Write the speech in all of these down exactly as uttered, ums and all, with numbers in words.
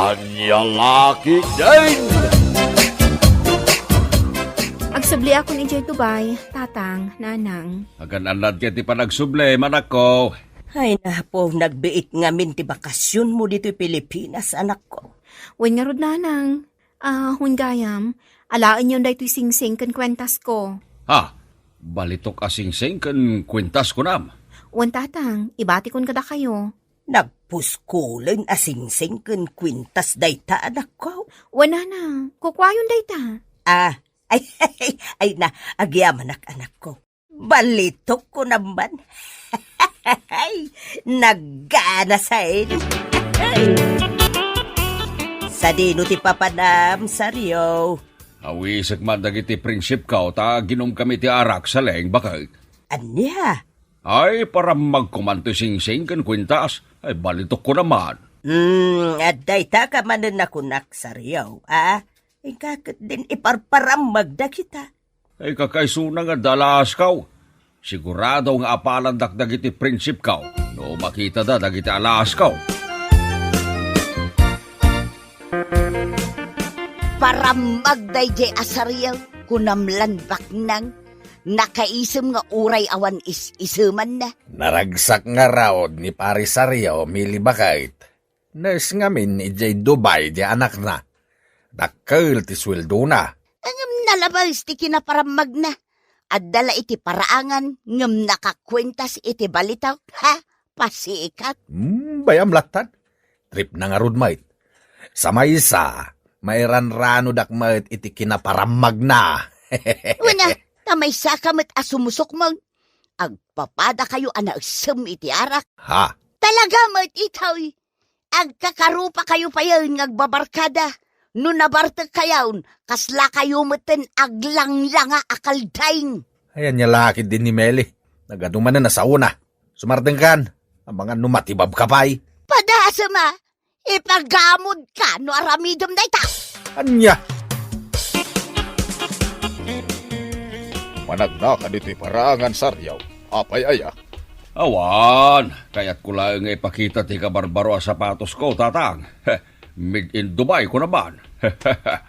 Ania la ketdin? Agsubliakon idiay Dubai, tatang, nanang. Agan-annad ket ti panagsublim, anakko. Ay, napo, nagbiit ngamin ti bakasionmo ditoy Pilipinas, anakko. Wen ngarud, nanang. Ah, wen gayam, alaenyon daytoy singsing ken kuentasko. Ha? Balitok a singsing ken kuentas kunam? Wen, tatang, ibatikon kadakayo. Nagpuskulen a singsing ken kuentas dayta, anakko? Wen, nanang, kukuayon dayta. Ah, ay, ay, ay, na, agyamanak, anakko. Balitok kunam man. Naggana sa ini. Sadino ti papanam, Sario? Awisek man dagiti prinsipko ta aginomkami ti arak, Saleng, baket. Ania? Ay, parammagko man ti singsing ken kuentas. Ay, balitok kunam man. Hmm, adda ita ka manen a kunak, Sario, a? Inka ketdin iparparammag dagita. Ay, kakaisuna nga adda alaaskaw. Sigurado nga apalandak dagiti prinsipko no makitada dagiti alaaskaw. Parammag daydiay a Sario, kunam lan baknang. Nakaisem nga uray awan is-isemanna. Naragsak ngarud ni Pari Sario, Mili, baket. Nurse ngamin idiay Dubai ti anakna. Dakkel ti sueldona. Ngem nalabes ti kinaparammagna. Adda la iti paraangan ngem nakakuentas iti balitok. Ha? Pasikat. Hmm, bayam lattad. Tripna ngarud met. Sa maysa, mairanranodak met iti kinaparammagna. Wen a, ta maysaka met a sumusukmeng. Agpapadakayo a naeksem iti arak. Ha? Talaga met itoy. Agkakarupakayo payen nga agbabarkada. No nabartekkayon, kaslakayo metten aglanglanga a kaldaing. Ay, ania la ketdin ni Meli. Nagadu manen a saona. Sumartengkan. Amangan no matibabka pay. Padasem a, ipagamodka no aramidem dayta. Ania? Managnaka ditoy paraangan, Sario. Apay aya? Awan, kayatko laeng nga ipakita ti kabarbaro a sapatosko, tatang. Made in Dubai, kunam man.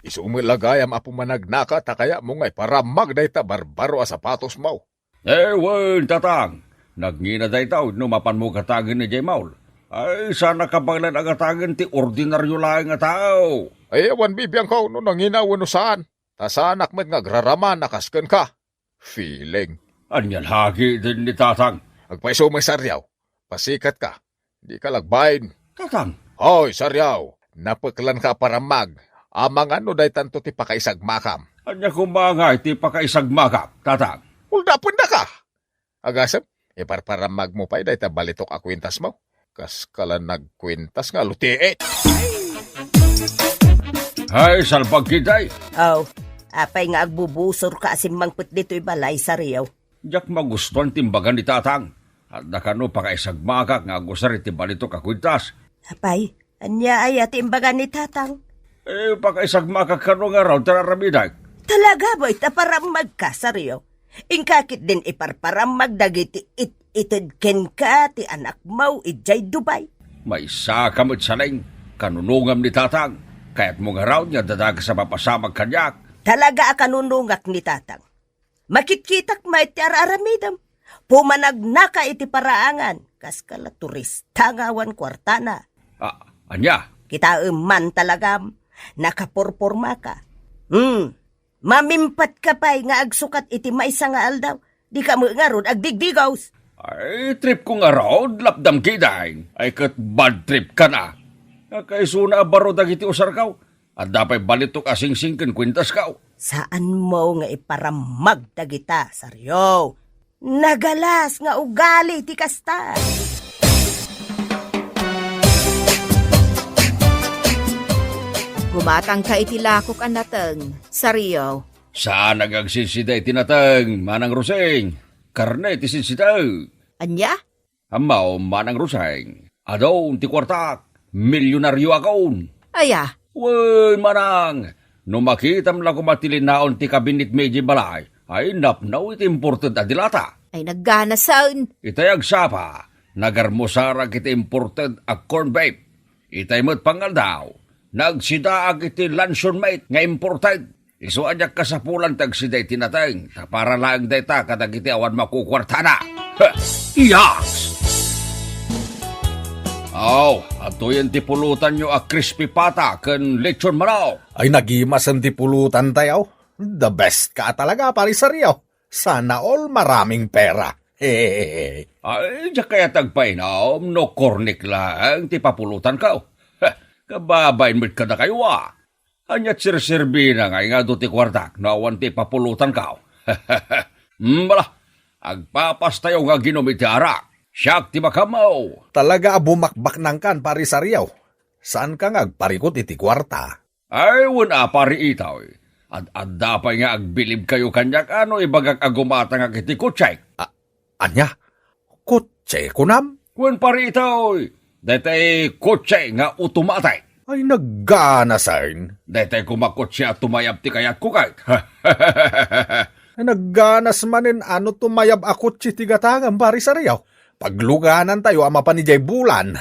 Isu met la gayam a pumanagnaka ta kayatmo nga iparammag dayta barbaro a sapatosmo. Eh, wen, tatang. Nagngina dayta wenno mapanmo gatagen idiay mall. Ay, saanak a baelan a gatagen ti ordinario laeng a tao. Ay, awan bibiangko no nangina wenno saan. Ta saanak met nga agraraman a kas kenka. Feeling. Ania la ketdin ni tatang? Agpayso met, Sario. Pasikatka. Dika la agbain. Tatang. Hoy, Sario. Napeklanka a parammag. Amangan no daytanto ti pakaisagmakam. Ania koma ngay ti pakaisagmakak, tatang? Uldapendaka. Agasem, iparparammagmo pay dayta balitok a kuentasmo. Kaska la nagkuentas nga lutiit. Ay, salbag ketdi. Aw, apay nga agbubusorka a simmangpet ditoy balay, Sario? Diak magustuan ti imbaga ni tatang. Adda kano pakaisagmakak nga agusar iti balitok a kuentas. Apay, ania aya ti imbaga ni tatang? Eh, pakaisagmakak kano nga raw ti aramidek. Talaga ba ita parammagka, Sario? Inka ketdin iparparammag dagiti it-ited kenka ti anakmo idiay Dubai. Maysaka met, Saleng, kanunongam ni tatang. Kayatmo ngarud nga adda dakes a mapasamak kaniak. Talaga a kanunongak ni tatang. Makitkitak met ti ar-aramidem. Pumanagnaka iti paraangan. Kaska la turista nga awan kuartana. Ah, ania? Kitaem man talagam. Nakapurpurmaka. Hmm. Mamimpat ka pay nga agsukat iti maysa nga aldaw. Dika met ngarud agdigdigos. Ay, trip ko ngarud, lapdam ketdin. Ay, ket bad trip ka na. Nakaisuna a baro dagiti usarkaw. Adda pay balitok a singsing ken kuentasko. Saanmo nga iparammag dagita, Sario. Nagalas nga ugali ti kasta. Gumatangka iti lakok a nateng, Sario. Saan nga agsinsida iti nateng, Manang Rosing. Karne ti sinsida. Ania? Ammo, Manang Roseng, adun ti kuartak, milyonarioakon. Aya? Wen, manang, no makitam la koma ti linaon ti kabinetmi idiay balay, ay napno iti imported a dilata. Ay, nagganasen. Itay agsapa, nagarmusarak iti imported a corn beef. Itay met pangaldaw, Nagsidaak iti luncheon meat nga imported. Isu a diak kasapulan ti agsida iti nateng, ta para laeng dayta kadagiti awan makukuartana. Heh! Iyas! Aw, adtoyen ti pulutanyo a crispy pata ken lechon manok. Ay, nagimasen ti pulutantayo. The best ka talaga, Pare Sario. Sana all, maraming pera. Hehehe. Ay, diak kayat agpainum no kornik laeng ti papulutanko. Heh, kababain met kadakayo a. Ania ti serserbina nga adu ti kuartak no awan ti papulutanko? Hmm, bala, agpapastayo nga aginum iti arak. Siak ti makammo. Talaga a bumakbaknangkan, Pare Sario. Saanka nga agparikut iti kuarta? Ay, wen a, Pare Itoy. Ad-adda pay nga agbilibkayo kaniak a no ibagak a gumatangak iti kotsek. A-, ania? Kotse, kunam? Wen, Pare Itoy. Daytay kotse nga automatic. Ay, nagganasen. Daytay koma kotse a tumayab ti kayatko ket. Nagganas manen a no tumayab a kotse ti gatangem, Pare Sario. Pagluganantayo a mapan idiay bulan.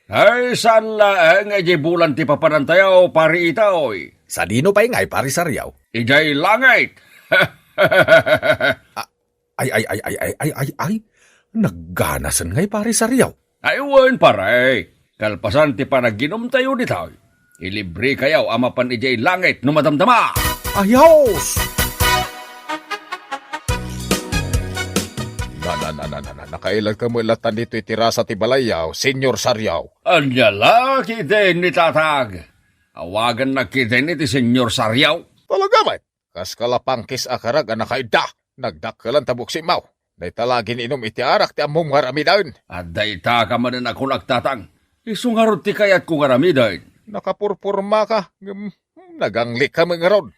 Ay, saan laeng nga idiay bulan ti papanantayo, Pare Itoy. Sadino pay ngay, Pare Sario? Idiay langit. A-, ay, ay, ay, ay, ay, ay, ay, ay. Nagganasen ngay, Pare Sario. Ay, wen, pare. Kalpasan ti panaginumtayo ditoy, ilibrekayo a mapan idiay langit no madamdama. Ayos! Na, na, na, na, na, na, nakailagka met latta ditoy ti rasa ti balayyo, Senyor Sario. Ania la, kidin ni Tatang. Awagannak kidin iti Senyor Sario. Talaga met? Kas kalapangkis a karag a nakaidda, nagdakkelan ta buksimmaw. Dayta la gin-inum iti arak ti ammom nga aramiden. Adda ita ka manen a kunak, Tatang. Isu ngarud ti kayatko nga aramiden. Nakapurpormaka, ngem, hmm, naganglikka met ngarud.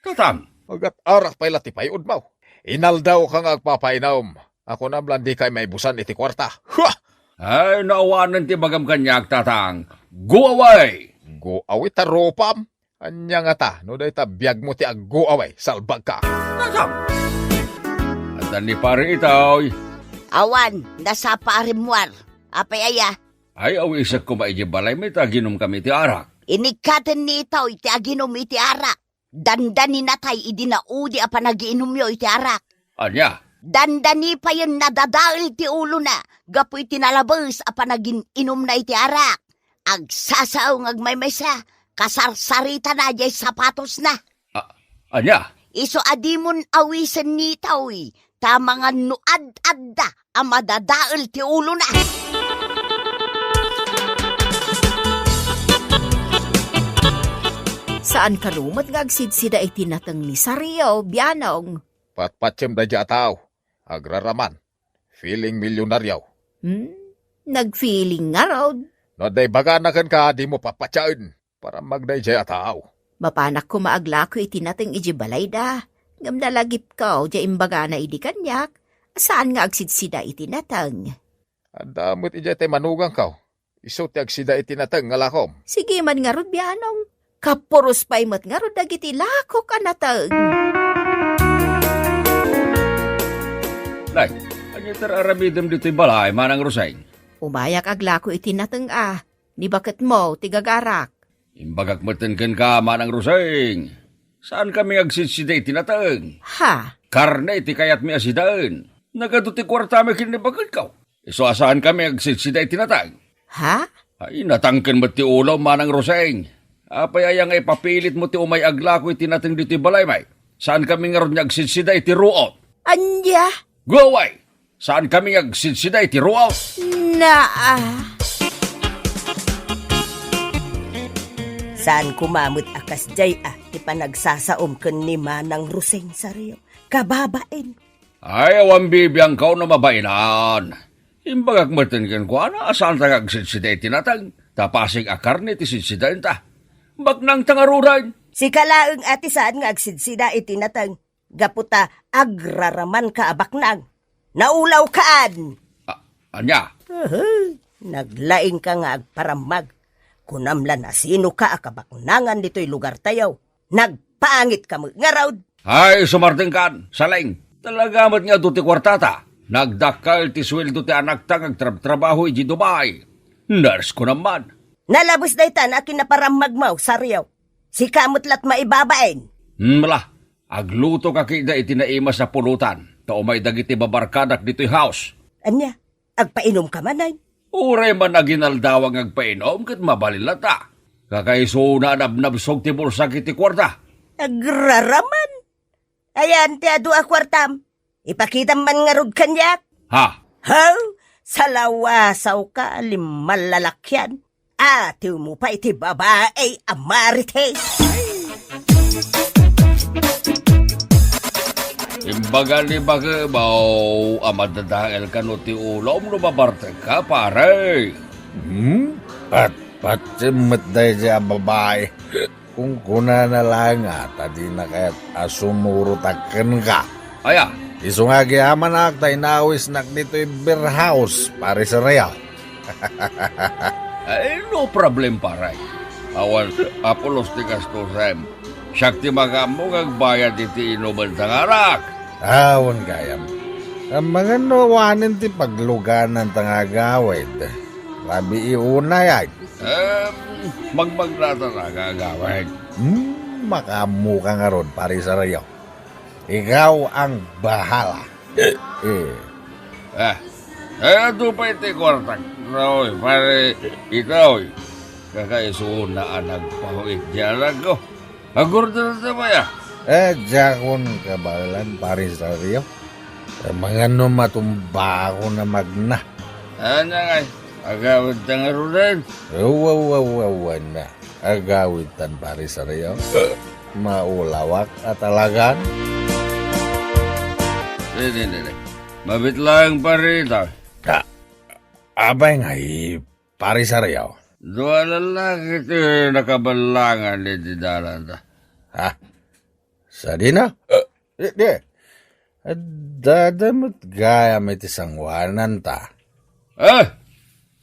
Tatang. Agat-arak pay la ti pay-odmaw. Inaldaw ka nga agpapainum. Kunam la dika maibusan iti kuarta. Hua! Ay, no awanen ti ibagam kaniak, Tatang. Go away! Go away ta rupam? Ania ngata, no dayta biagmo ti aggo-away, salbagka. Nasam! Adda ni Pare Itoy. Awan, nasapa a rimmuar. Apay aya? Ay, awisek koma idiay balaymi ta aginumkami iti arak. Inikkaten ni Itoy ti aginum iti arak. Dandani natay idi naudi a panagiinumyo iti arak. Ania? Dandani payen nadadael ti ulona gapu iti nalabes a panagin-inumna iti arak. Agsasao nga agmaymaysa, kasarsaritana diay sapatosna. A-, ania? Isu a dimon awisen ni Itoy, ta mangan no ad-adda a madadael ti ulona. Saan kano met nga agsidsida iti nateng ni Sario, bianong? Patpatiem daydiay a tao, agraraman, feeling milyonaryo. Hmm? Nagfeeling ngarud? No adda ibagana kenka, dimo papatiaen. Parammag daydiay a tao. Mapanak koma aglako iti nateng idiay balayda, ngem nalagipko diay imbagana idi kaniak, saan nga agsidsida iti nateng. Adda met idiay tay manugangko. Isu ti agsida iti nateng nga lakom. Sige man ngarud, bianong. Kapuros pay met ngarud dagiti lakok a nateng. Nay, ania ti ar-aramidem ditoy balay, Manang Roseng? Umayak aglako iti nateng a, ni baketmo ti gagarak. Imbagak metten kenka, Manang Roseng. Saankami nga agsidsida iti nateng. Ha? Karne ti kayatmi a sidaen. Nagadu ti kuartami ken ni baketko. Isu a saankami nga agsidsida iti nateng. Ha? Ay, natangken met ti ulom, Manang Roseng. Apay aya nga ipapilitmo ti umay aglako iti nateng ditoy balaymi? Saankami ngarud nga agsidsida iti ruot. Ania? Go away! Saankami nga agsidsida iti ruot. Naa. Saan koma met a kasdiay a ti panagsasaom ken ni Manang Roseng, Sario. Kababain. Ay, awan bibiangko no mabainan. Imbagak metten kenkuana a saanta nga agsidsida iti nateng, ta pasig a karne ti sidsidaenta. Baknangta ngaruden. Sika laeng a ti saan nga agsidsida iti nateng. Gapu ta agraramanka a baknang. Naulawkan! A-, ania? Uhu, naglaingka nga agparammag. Kunam la no sinoka a kabaknangan ditoy lugartayo. Nagpangitka met ngarud. Ay, sumardengkan, Saleng. Talaga met nga adu ti kuartata. Nagdakkel ti sueldo ti anakta nga agtrabtrabaho idiay Dubai. Nurse ko naman. Nalabes daytan a kinaparammagmo, Sario. Sika met la't maibabain. Hmm, bala, agluto ka kida iti naimas a pulutan, ta umay dagiti babarkadak ditoy house. Ania, agpainom ka manen? Uray man aginaldawa nga agpainom ket mabalin latta. Kakaisuna a nabnabsog ti bulsak iti kuarta. Agraraman. Ayan ti adu a kuartam. Ipakitam man ngarud kaniak. Ha? Haw? Salawasawka, limmalalakian. Atiwmo pay ti babai a marites. Imbaga ni Bakebaw a madadael kano ti ulom no mabartek ka, pare. Hmm? Pat-, patsim met daydi a babai. Kunkunana la nga ta dina kayat a sumurotak kenka. Aya? Isu nga agyamanak ta inawisnak ditoy beer house, Pare Sereo. Ay, no problem, pare. Awan, apulos ti gastusem. Siak ti makaammo nga agbayad iti inumen ta ngarak. Awan gayam. Amangan no awanen ti pagluganan ta nga agawid. Rabii unay, ay. Em, magmagnatan a nga agawid. Hmm, makaammoka ngarud, Pare Sereo. Ikaw ang bahala. Eh. Ah, eh, adu pay ti kuartak. Oy, pare, ikaw, oy. Kakaisuna a nagpahuit di anak ko. Agurder ta pay, ah. Eh, diakon kabaelan, Pare Sereo. Amangan no matumbaakon a magna. Ania ngay, agawidta ngaruden? Awa, awa, awa, awa na. Agawidtan, Pare Sereo. Maulawak a talagan. Di, di, di, di. Mabit lang, pare, ita. Ah, apay ngay, Pare Sereo? Dua lalaki ti nakaballangan iti dalan ta. Ha? Sadino? Eh, di, di. Addada met gayam iti sangoanan ta. Eh?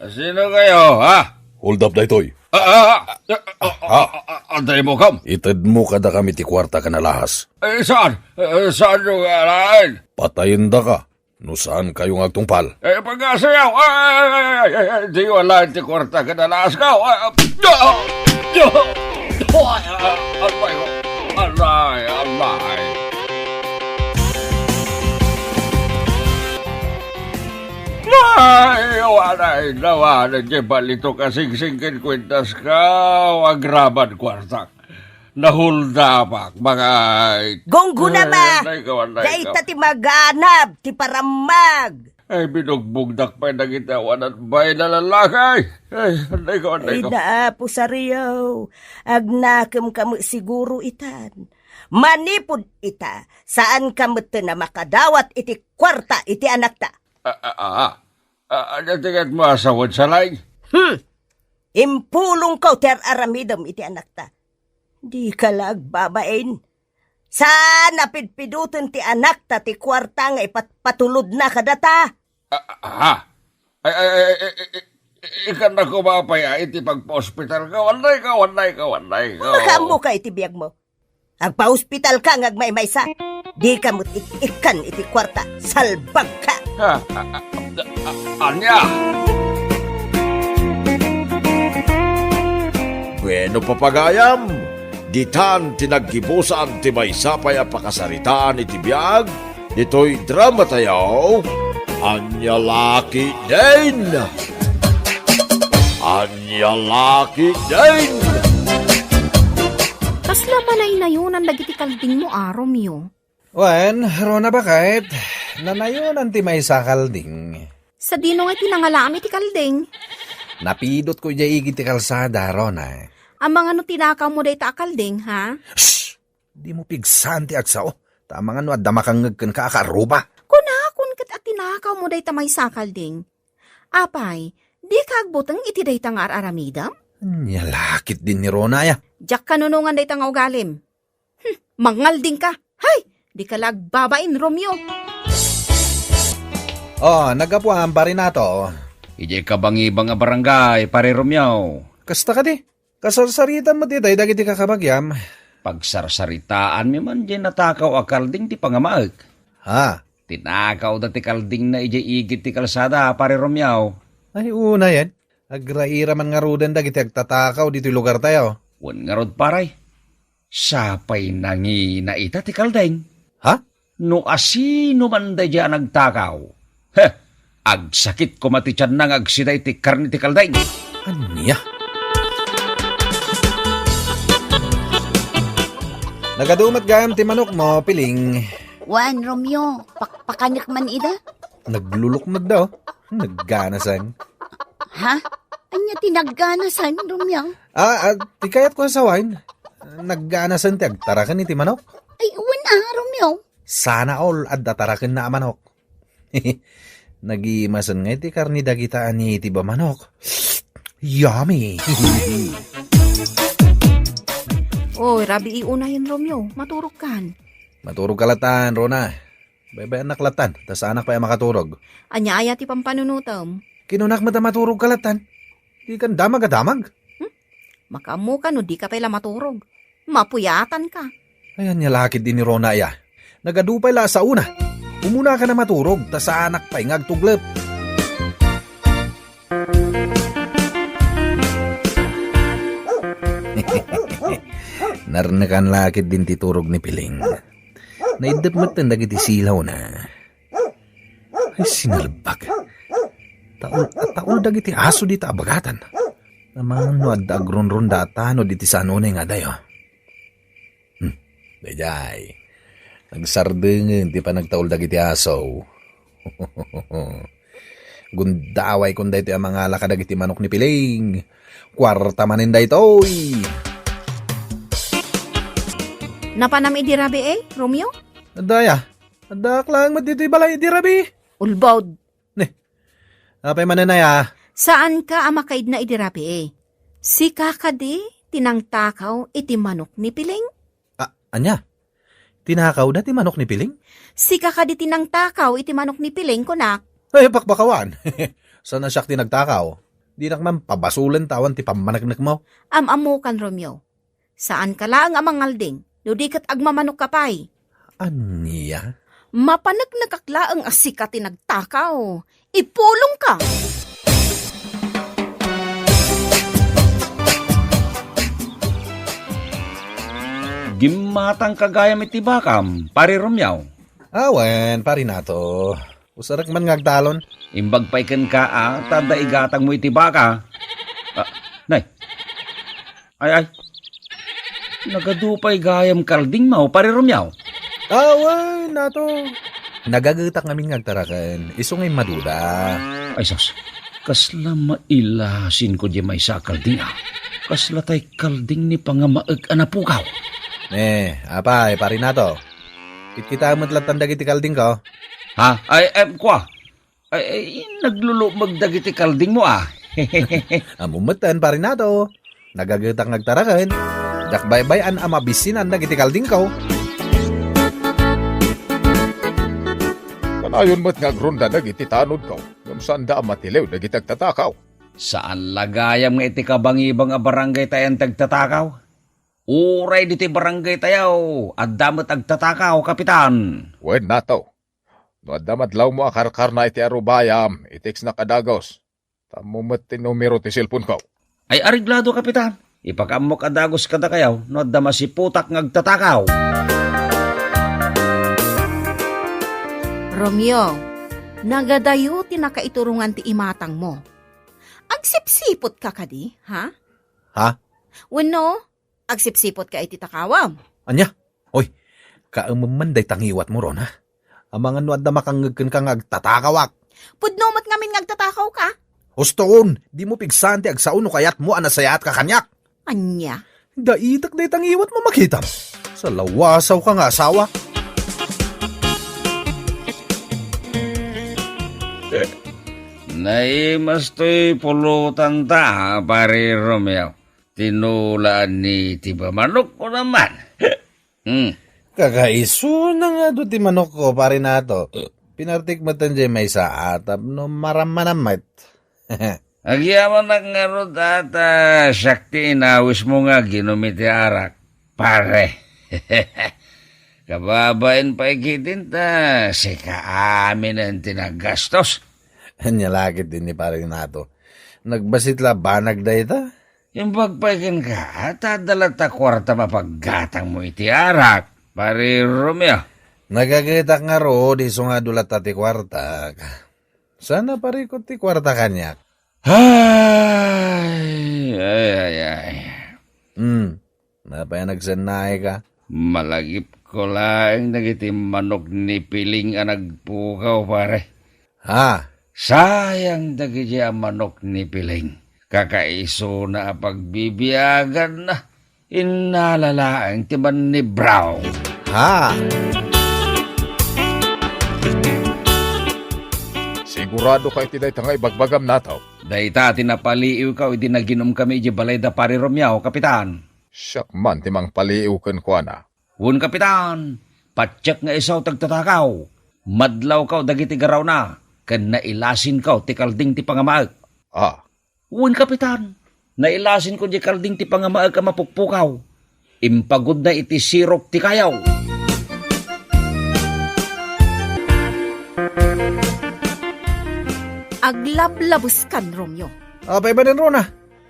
Sino kayo, ha? Hold up daytoy. Ah, ah, ah, ah, ah, ah, ah, ah, antay mo, kam? Itedmo kadakami ti kuarta ken alahas. Eh, saan? Eh, saan yung alaen? Patayendaka no saan kayo nga agtungpal. Eh, pagkasayaw! Ay, ay, ay, ay, ay, ay, di wala ti kuarta ken alahas ko. Ay, ah, ah, ah, ah, ay, ah, aray, aray. Ay, awan, ay, nawanan, di balitok a singsing ken kuentas ka, agraman kuartak. Nahuldapak, mga. Gungguna, ay, ma! Anday ko, anday ko. Dayta ti maganab, ti parammag. Ay, binugbugdak pay dagiti awan a bain a lalaki. Ay, anday ko, anday ko. Ay, Apo Sario, agnakem ka met siguro itan. Manipud ita, saan ka met a makadawat iti kuarta iti anakta. Ah, ah, ah, ah. Ah, ania ti kayatmo a sawen, Salay? Hmm. Impulongko ti ar-aramidem iti anakta. Dika la agbabain. Saan a pidpidoten ti anakta ti kuarta nga ipatpatulodna kadata. Ah, ah, ah. Ay, ay, ay, ay, ay, ay, ikannako ba pay a iti pagpaospitalko? Anday ka, anday ka, anday ka. Makaammo ka iti biagmo. Agpaospital ka nga agmaymaysa. Di ka met ik-ikkan iti kuarta. Salbag ka. Ah, ah, ah, ah, ania? Bueno, papagayam, ditan ti naggibusan ti maysa pay a pakasaritaan iti biag ditoy drama tayo. Ania la ketdin? Ania la ketdin? Kasla manaynayonan dagiti kaldingmo a, Romeo? Wen, Rona, baket, nanayonan ti maysa a kalding. Sadino nga ti nangalaam iti kalding? Napidotko idiay igid ti kalsada, Rona. Amangan no tinakawmo dayta a kalding, ha? Shh! Dimo pigsaan ti agsao. Ta amangan no adda makangngeg kenka a kaarruba. Kunakon ket a tinakawmo dayta maysa a kalding. Apay, dika agbuteng iti dayta nga ar-aramidem? Ania la ketdin ni Rona, aya? Diak kanunongan dayta nga ugalim. Hmm, mangalding ka. Hay, dika la agbabain, Romeo. Oh, naggapuam, Pare Nato. Idiay kabangibang a barangay, Pare Romeo. Kasta kadi? Kasarsaritam met itay dagiti kakabagiam. Pagsarsaritaanmi man diay natakaw a kalding ti pangamaek. Ha? Tinakawda ti kaldingna idiay igid ti kalsada, Pare Romeo. Ay, unayen. Agraira man ngaruden dagiti agtatakaw ditoy lugartayo. Wen ngarud, pare, sapay nangina ita ti kalding. Ha? No asino man daydiay a nagtakaw, he, agsakit koma ti tianna nga agsida iti karne ti kalding. Ania? Nagadu met gayam ti manokmo, Piling. Wen, Romeo, pakpakanek man ida. Naglulukmagda, oh. Nagganasan. Ha? Ania ti nagganasan, Romeo? Ah, ah, ti kayatko a sawen, nagganasan ti agtaraken iti manok. Ay, wen a, Romeo. Sana all adda tarakenna a manok. Nagimasen nga iti karne dagita a nitib a manok. Yummy! Oy, Rabii, unayen, Romeo. Maturogkan. Maturogka latan, Rona. Baybay-annak latan, ta saanak pay a makaturog. Ania aya ti pampanunotem? Kinunak met a maturogka latan. Dikan damag a damag. Hmm? Makaammoka no dika pay la maturog. Mapuyatanka. Ay, ania la ketdi ni Rona aya. Nagadu pay la a saona. Umunaka a maturog, ta saanak pay nga agtuglep. Narnekan la ketdin ti turog ni Piling. Naiddep metten dagiti silawna. Ay, sinalbag. Taul a taul dagiti aso dita a bagatan. Amangan no adda agrunrunda a tanod iti saan unay nga adayo. Hmm, daydiay. Nagsardengen ti panagtaul dagiti aso. Gundaway kon daytoy a mangala kadagiti manok ni Piling. Kuarta manen daytoy. Napanam idi rabii, Romeo? Adda aya. Addaak laeng met ditoy balay idi rabii. Ulbod. Ne. Apay manen aya? Saanka a makaidna idi rabii. Sika kadi ti nangtakaw iti manok ni Piling? A-, ania? Tinakawda ti manok ni Piling? Sika kadi ti nangtakaw iti manok ni Piling, kunak. Ay, pakpakawan. Saan a siak ti nagtakaw? Dinak man pabasolen ta awan ti pammaneknekmo. Am-ammokan, Romeo. Saanka laeng a mangalding, no di ket agmamanokka pay. Ania? Mapaneknekak laeng a sika ti nagtakaw. Ipulongka! Gimmatangka gayam iti bakam, Pari Romeo. Awen, Pari Nato. Usarek man nga agtalon. Imbag pay kenka, a, ta adda igatangmo iti baka. A, nay. Ay, ay. Nagadu pay gayam kaldingmo, Pari Romeo. Awen, Nato. Nagagetak ngamin nga agtaraken. Isu nga immaduda. Ay, sus. Kasla mailasinko diay maysa a kalding, a. Kasla tay kalding ni pangamaek a napukaw. Ne, apay, Pari Nato. Kitkitaem met lattan dagiti kaldingko. Ha? Ay, em, kua. Ay, ay, naglulukmeg dagiti kaldingmo, a. Ammom metten, Pari Nato. Nagagetak nga agtaraken. Diak baybay-an a mabisinan dagiti kaldingko. Kanayon met nga agrunda dagiti tanodko, ngem saanda a matiliw dagiti agtatakaw. Saan la gayam nga iti kabangibang a barangay tayo ti agtatakaw? Uray ditoy barangay tayo, adda met agtatakaw, Kapitan. Wen, Nato. No adda madlawmo a karkarna iti arubayam, i-textnak a dagus. Ammom met ti numero ti cellphone-ko. Ay, areglado, Kapitan. Ipakaammok a dagus kadakayo no adda masiputak nga agtatakaw. Romeo, nagadayo ti nakaiturongan ti imatangmo. Agsipsipotka kadi, ha? Ha? Wenno, agsipsipotka iti takawam? Ania? Oy, kaemem man dayta ngiwatmo, Rona. Amangan no adda makangngeg kenka nga agtatakawak. Pudno met ngamin nga agtatakawka? Husto, dimo pigsaan ti agsao no kayatmo a nasayaatka kaniak. Ania? Daitak dayta ngiwatmo, makitam. Salawasawka nga asawa. Naimas toy pulotanta, Pari Romeo. Tinulaan ni ti bamanok ko naman. Hmm. Kakaisuna nga adu ti manokko, Pari Nato. Pinartik met diay maysa a tapno marammanam met. Agyamanak ngarud a ta siak ti inawismo nga aginum iti arak, pare. Kababain pay ketdin ta sika aminen ti naggastos. Ania la ketdin ni Pari Nato. Nagbassit la banag dayta? Imbag pay kenka, ta adda latta kuarta mapaggatangmo iti arak, Pari Romeo. Nagagetak ngarud, isu nga adu latta ti kuartak. Saan a parikut ti kuarta kaniak? Ay, ay, ay, ay. Hmm, apay a nagsennaayka? Malagipko laeng dagiti manok ni Piling a nagpukaw, pare. Ha? Sayang dagiti a manok ni Piling. Kakaisuna a pagbibiaganna. Innala laeng ti mannibraw. Ha? Sigurado ka iti dayta nga ibagbagam, Nataw? Dayta ti napaliiwko idi naginumkami idiay balay da Pari Romeo, Kapitan. Siak man ti mangpaliiw kenkuana. Wen, Kapitan, patiek nga isu ti agtatakaw. Madlawko dagiti garawna, ken nailasinko ti kalding ti pangamaek. Ah, Wen, Kapitan, nailasinko diay kalding ti pangamaek a mapukpukaw. Impagudna iti sirok ti kayaw. Aglablabeskan, Romeo. Apay manen, Rona?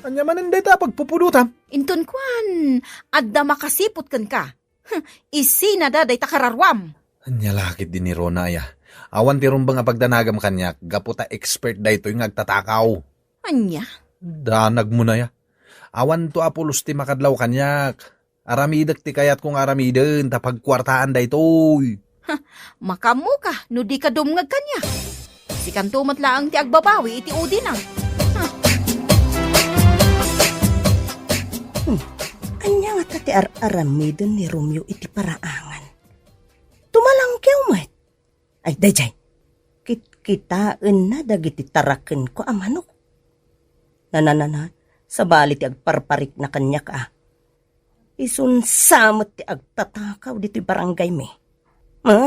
Ania manen dayta a pagpupudotam? Inton kuan, adda makasiput kenka. Hm, isinada dayta kararuam. Ania la ketdi ni Rona aya? Awan ti rumbeng a pagdanagam kaniak gapu ta expert daytoy nga agtatakaw. Ania? Danagmo na aya. Awanto a pulos ti makadlaw kaniak. Aramidek ti kayatko nga aramiden ta pagkuartaan daytoy. Makaammoka no dika dumngeg kaniak. Sikanto met laeng ti agbabawi iti udina. Hmm, ania ngata ti ar-aramiden ni Romeo iti paraangan? Tumalangkew met. Ay, daydiay. Kitkitaenna dagiti tarakenko a manok. Nananana, sabali ti agparparikna kaniak a. Isunsa met ti agtatakaw ditoy barangaymi. Ha?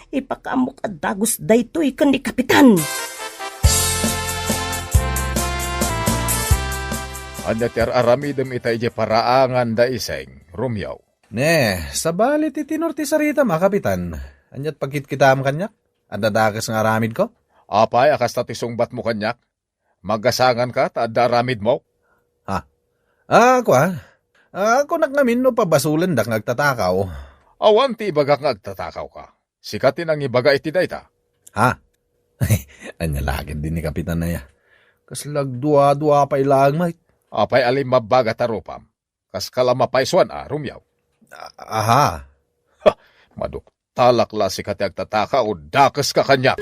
Ipakaammok a dagus daytoy ken ni Kapitan. Ania ti ar-aramidem ita idiay paraangan da Iseng, Romeo? Ne, sabali ti tenor ti saritam a, Kapitan. Aniat pagkitkitaam kaniak? Adda dakes nga aramidko? Apay a kasta ti sungbatmo kaniak? Magasanganka ta adda aramidmo? Ha? Ah, kua? Ah, kunak ngamin no pabasolendak nga agtatakaw. Awan ti ibagak nga agtatakawka. Sika ti nangibaga iti dayta. Ha? Ania la ketdi ni Kapitan aya? Kasla agdua-dua pay laeng met. Apay a limmabbaga ta rupam? Kaska la mapaysuan a, Romeo? A-, aha. Ha! Maduktalak la sika ti agtataka o dakeska kaniak.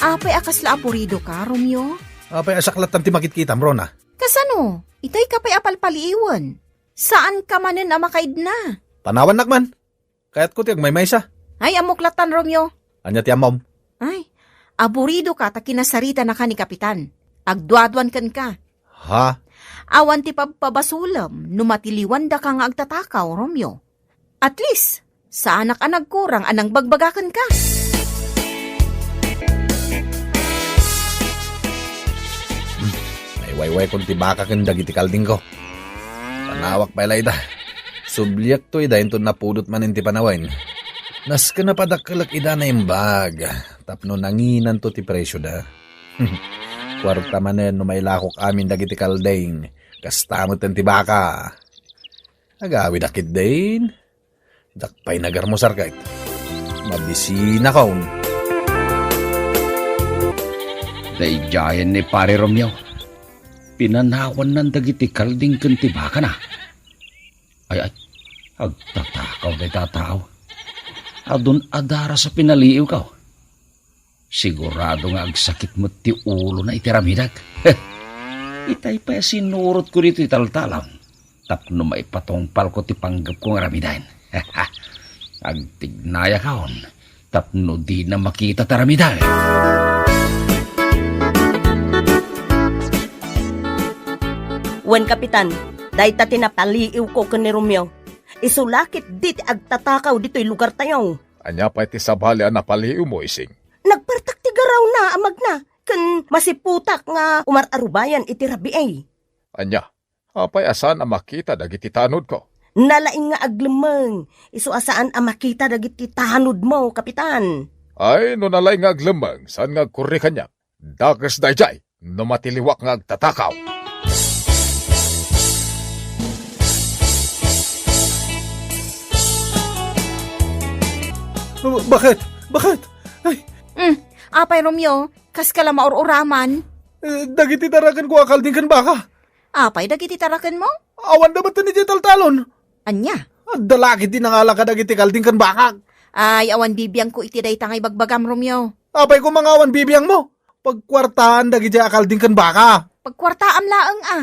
Apay a kasla apuridoka, Romeo? Apay a saklattan ti makitkitam, Rona? Kasano? Itayka pay a palpaliiwen. Saanka manen a makaidna. Panawannak man. Kayatko ti agmaymaysa. Ay, ammok lattan, Romeo. Ania ti ammom? Ay, aburidoka ta kinasaritanaka ni Kapitan. Agduaduan kenka. Ha? Awan ti pabpabasolem no matiliwandaka nga agtatakaw, Romeo. At least, saanak a nagkurang a nangbagbagakenka. Hmm, naiwaywaykon ti baka ken dagiti kaldingko. Panawak pay la ida. Subliakto ida inton napudot manen ti panawen. Nasken a padakkelek ida naimbag tapno nanginanto ti presioda. Kuarta manen no mailakok amin dagiti kalding, kasta met ti baka. Agawidak ketdin. Diak pay nagarmusar ket mabisinakon. Daydiayen ni Pare Romeo. Pinanawannan dagiti kalding ken ti bakana. Ay, ay, agtatakaw dayta a tao. Adun a daras a pinaliiwko. Sigurado nga agsakit met ti ulona iti aramidek. Itay pay a sinurotko ditoy taltalam tapno maipatungpalko ti panggepko nga aramiden. Agtignayakon tapno dina makita ti aramiden. Wen, Kapitan, dayta ti napaliiwko ken ni Romeo. Isu la ketdi ti agtatakaw ditoy lugartayo. Ania pay ti sabali a napaliiwmo, Ising? Nagpartak ti garawna a magna, ken masiputak nga umar-arubayan iti rabii. Ania? Apay a saan a makita dagiti tanodko? Nalaing nga aglemmeng, isu a saan a makita dagiti tanodmo, Kapitan. Ay, no nalaing nga aglemmeng, saan nga agkurri kaniak? Dakes daydiay no matiliwak nga agtatakaw. Bakit? Bakit? Ay. Mm, apay, Romeo, kaska la maur-uraman? Eh, dagiti tarakenko a kalding ken baka. Apay dagiti tarakenmo? Awan da met idiay taltalon. Ania? Adda la ketdi nangala kadagiti kalding ken bakak. Ay, awan bibiangko iti dayta nga ibagbagam, Romeo. Apay koma nga awan bibiangmo? Pagkuartaan dagidiay a kalding ken baka. Pagkuartaam laeng a.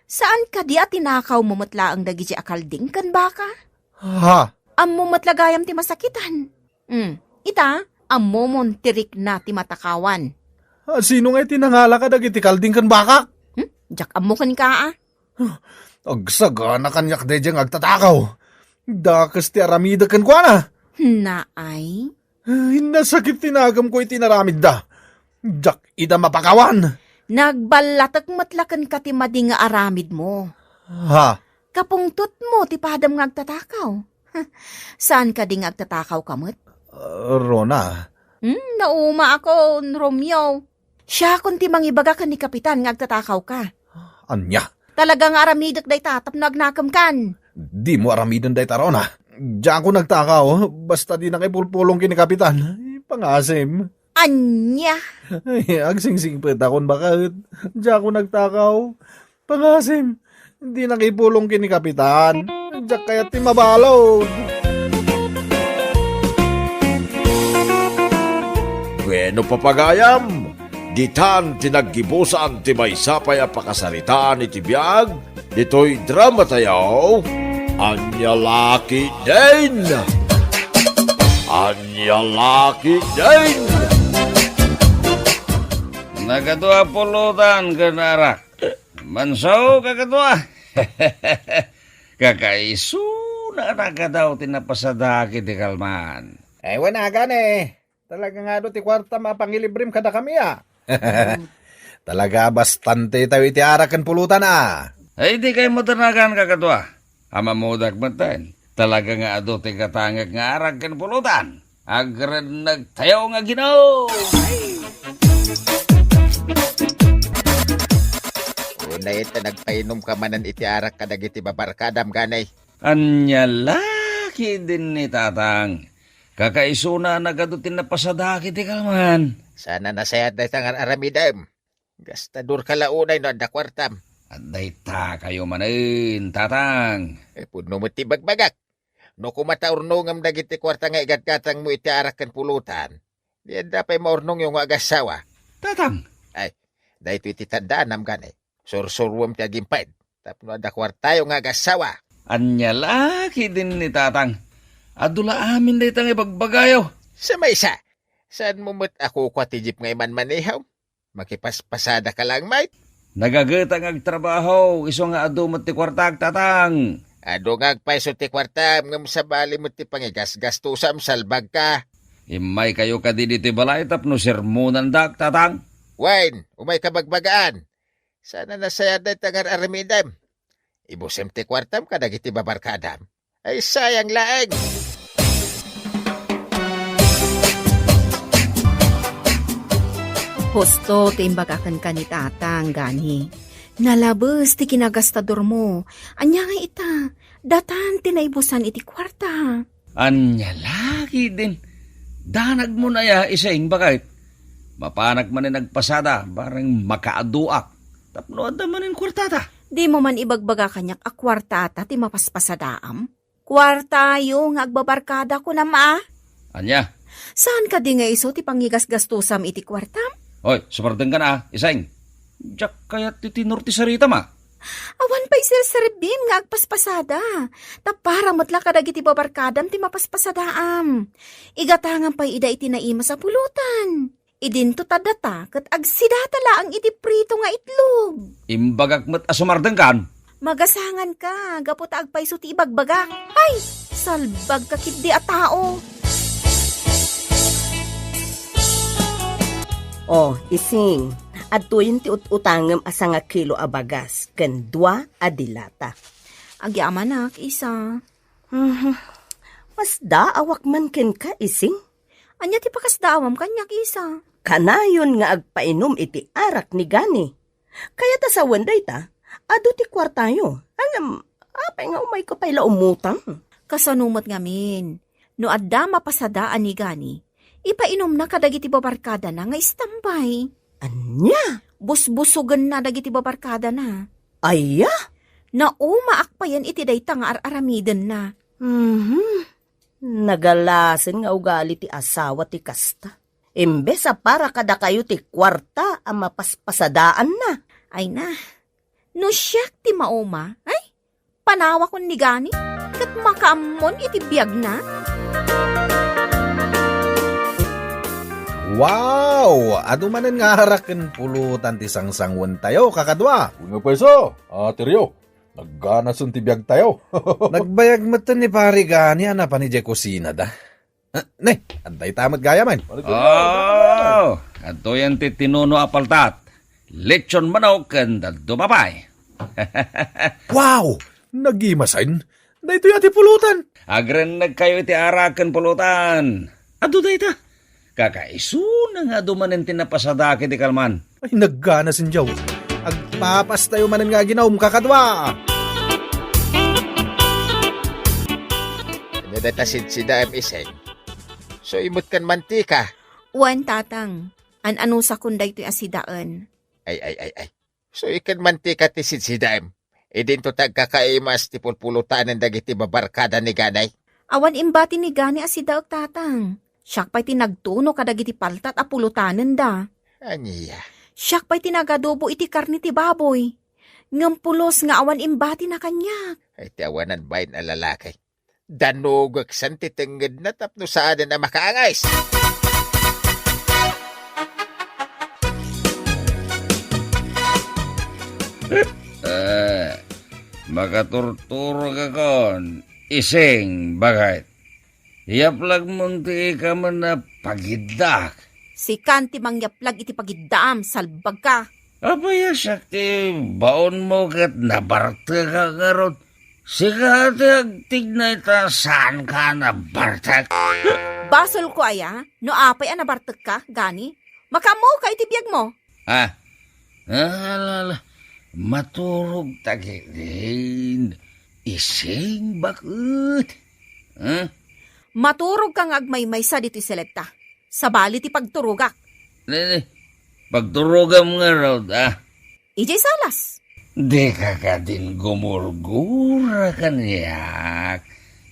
Saan kadi a tinakawmo met laeng dagidiay a kalding ken baka? Ha? Ammom met la gayam ti masakitan. Hmm, ita, ammomon ti rikna ti matakawan. Ah, sino nga iti nangala kadagiti kalding ken bakak? Hmm? Diak ammo kenka, a. Agsagana kaniak daydiay nga agtatakaw. Dakes ti aramidek kenkuana. Naay? Ay, nasakit ti nagamko iti inaramidda. Diak ida mapakawan. Nagballatek met la kenka ti madi nga aramidmo. Ha? Kapungtotmo ti padam nga agtatakaw. Saan kadi nga agtatakaw ka met? Ah, Rona. Hmm, naumaakon, Romeo. Siakon ti mangibaga ken ni Kapitan nga agtatakaw ka. Ania? Talaga nga aramidek dayta tapno agnakem kan. Dimo aramiden dayta, Rona. Diakon agtakaw, basta dinaka ipulpulong ken ni Kapitan. Pangasim. Ania? Ay, agsingsingpetakon baket. Diakon agtakaw. Pangasim, dinaka ipulong ken ni Kapitan. Diak kayat ti mabalud. Wenno, pagayam, ditan ti naggibusan ti maysa pay a pakasaritaan iti biag ditoy dramatayo, Ania La Ketdin! Ania La Ketdin! Nagadu a pulutan ken arak. Manso, kakaduak. Kakaisuna a nagadu ti napasadaak iti kalman. Ay, wen a gani. Talaga nga adu ti kuartam a pangilibrem kadakami, a. Talaga bastante tayo iti arak ken pulutan, a. Ay, di kay matanagan, kakaduak. Ammodak metten. Talaga nga adu ti gatangek nga arak ken pulutan. Agrenneg tayo nga Ginoo! Unay ta nagpainom ka manen iti arak kadagiti babarkadam, gani. Ania la ketdin ni Tatang. Kakaisuna a nagadu ti napasadaak iti kalman. Saan a nasayaat dayta nga ar-aramidem. Gastador ka la unay no adda kuartam. Adda ita kayo manen, Tatang. Eh, pudno met ti bagbagak. No kumata urnongem dagiti kuarta nga igatgatangmo iti arak ken pulutan, di adda pay maurnongyo nga agassawa. Tatang! Ay, daytoy ti taddaanam, gani. Sursuruem ti agimped tapno adda kuartayo nga agassawa. Ania la ketdin ni Tatang. Adu la amin dayta nga ibagbagayo. Sa maysa, saanmo met a kukua ti jeep nga imanmaneho? Makipaspasada ka lang, mate. Nagageta nga agtrabaho, isu nga adu met ti kuartak, Tatang. Adu nga agpayso ti kuartam, ngem sabali met ti pangigasgastusam, salbag ka. Immay kayo kadi ditoy balay tapno sermonandak, Tatang. Wen, umay ka bagbagaan. Saan a nasayaat dayta nga ar-aramidem. Ibusem ti kuartam kadagiti babarkadam. Ay, sayang laeng. Husto ti imbagaken ka ni Tatang, gani. Nalabes ti kinagastadormo. Ania nga ita, datan ti naibusan iti kuarta. Ania la ketdin? Danagmo aya, Ising, baket? Mapanak manen agpasada, bareng makaaduak. Tapno adda manen kuartata. Dimo man ibagbaga kaniak a kuartata ti mapaspasadaam? Kuartayo nga agbabarkada kunam a? Ania? Saan kadi nga isu ti pangigasgastusam iti kuartam? Oy, sumardengkan a, Ising. Diak kayat ti tenor ti saritam a. Awan pay serserbim nga agpaspasada. Ta para met la kadagiti babarkadam ti mapaspasadaam. Igatangam pay ida iti naimas a pulutan. Idinto ta data ket agsidata laeng iti prito nga itlog. Imbagak met a sumardengkan. Magasangan ka, gapu ta agpayso ti ibagbagak. Ay, salbag ka ketdi a tao. Oh, Ising, adtoyen ti ut-utangem a sangakilo a bagas ken dua a dilata. Agyamanak, Isa. Mhm. Masdaawak man kenka, Ising. Ania ti pakasdaawam kaniak, Isa? Kanayon nga agpainum iti arak ni Gani. Kayat a sawen dayta, adu ti kuartayo. Ngem, apay nga umayka pay la umutang? Kasano met ngamin, no adda mapasadaan ni Gani, ipainumna kadagiti babarkadana nga istambay. Ania? Busbusogenna dagiti babarkadana. Aya? Naumaak payen iti dayta nga ar-aramidenna. Mhm. Nagalasen nga ugali ti asawa ti kasta. Imbes a para kadakayo ti kuarta a mapaspasadaanna. Ay na, no siak ti mauma, ay, panawakon ni Gani, ket makaammon iti biagna. Wow! Adu manen nga arak ken pulutan ti sangsanguentayo, kakadua. Wenno payso, a Terio, nagganasen ti biagtayo. Nagbayag metten ni Pari Gani a napan idiay kusinada. Ah, ne, adda ita met gayamen. Oh, adtoyen ti tinuno a paltat. Lechon manok ken dadduma pay. Wow! Nagimasen. Daytoy a ti pulutan. Agrennegkayo iti arak ken pulutan. Adu dayta. Kakaisuna nga adu manen ti napasadak iti kalman. Ay, nagganasen diay. Agpapastayo manen nga aginaum, kakadua. Ania dayta sidsidaem, Iseng? Suy met ken mantika. Wen, Tatang. An-anusakon daytoy a sidaen. Ay, ay, ay, ay. Suy ken mantika ti sidsidaem. Idinto ti agkakaimas ti pulpulutanen dagiti babarkada ni Gani. Awan imbati ni Gani a sidaek, Tatang. Siak pay ti nagtuno kadagiti paltat a pulutanenda. Ania? Siak pay ti nagadobo iti karne ti baboy. Ngem pulos nga awan imbatina kaniak. Ay, ti awanan bain a lalaki. Danugeksen ti tengngedna tapno saanen a makaangis. Eh, makaturturogakon, Ising, baket. Yaplagmon ti ikamen a pagiddaak. Sikan ti mangyaplag iti pagiddaam, salbagka. Apay a siak ti baonmo ket nabartekak ngarud? Sika ti agtignay ta saanka a nabartek. Basolko aya no apay a nabartekka, Gani? Makaammoka iti biagmo. Ah, ala, ala. Maturog ta ketdin. Ising baket. Ah? Maturogka nga agmaymaysa ditoy seletta. Sabali ti pagturogak. Ne, ne. Pagturogam ngarud, ah. Idiay salas. Dika kadin gumurgura kaniak,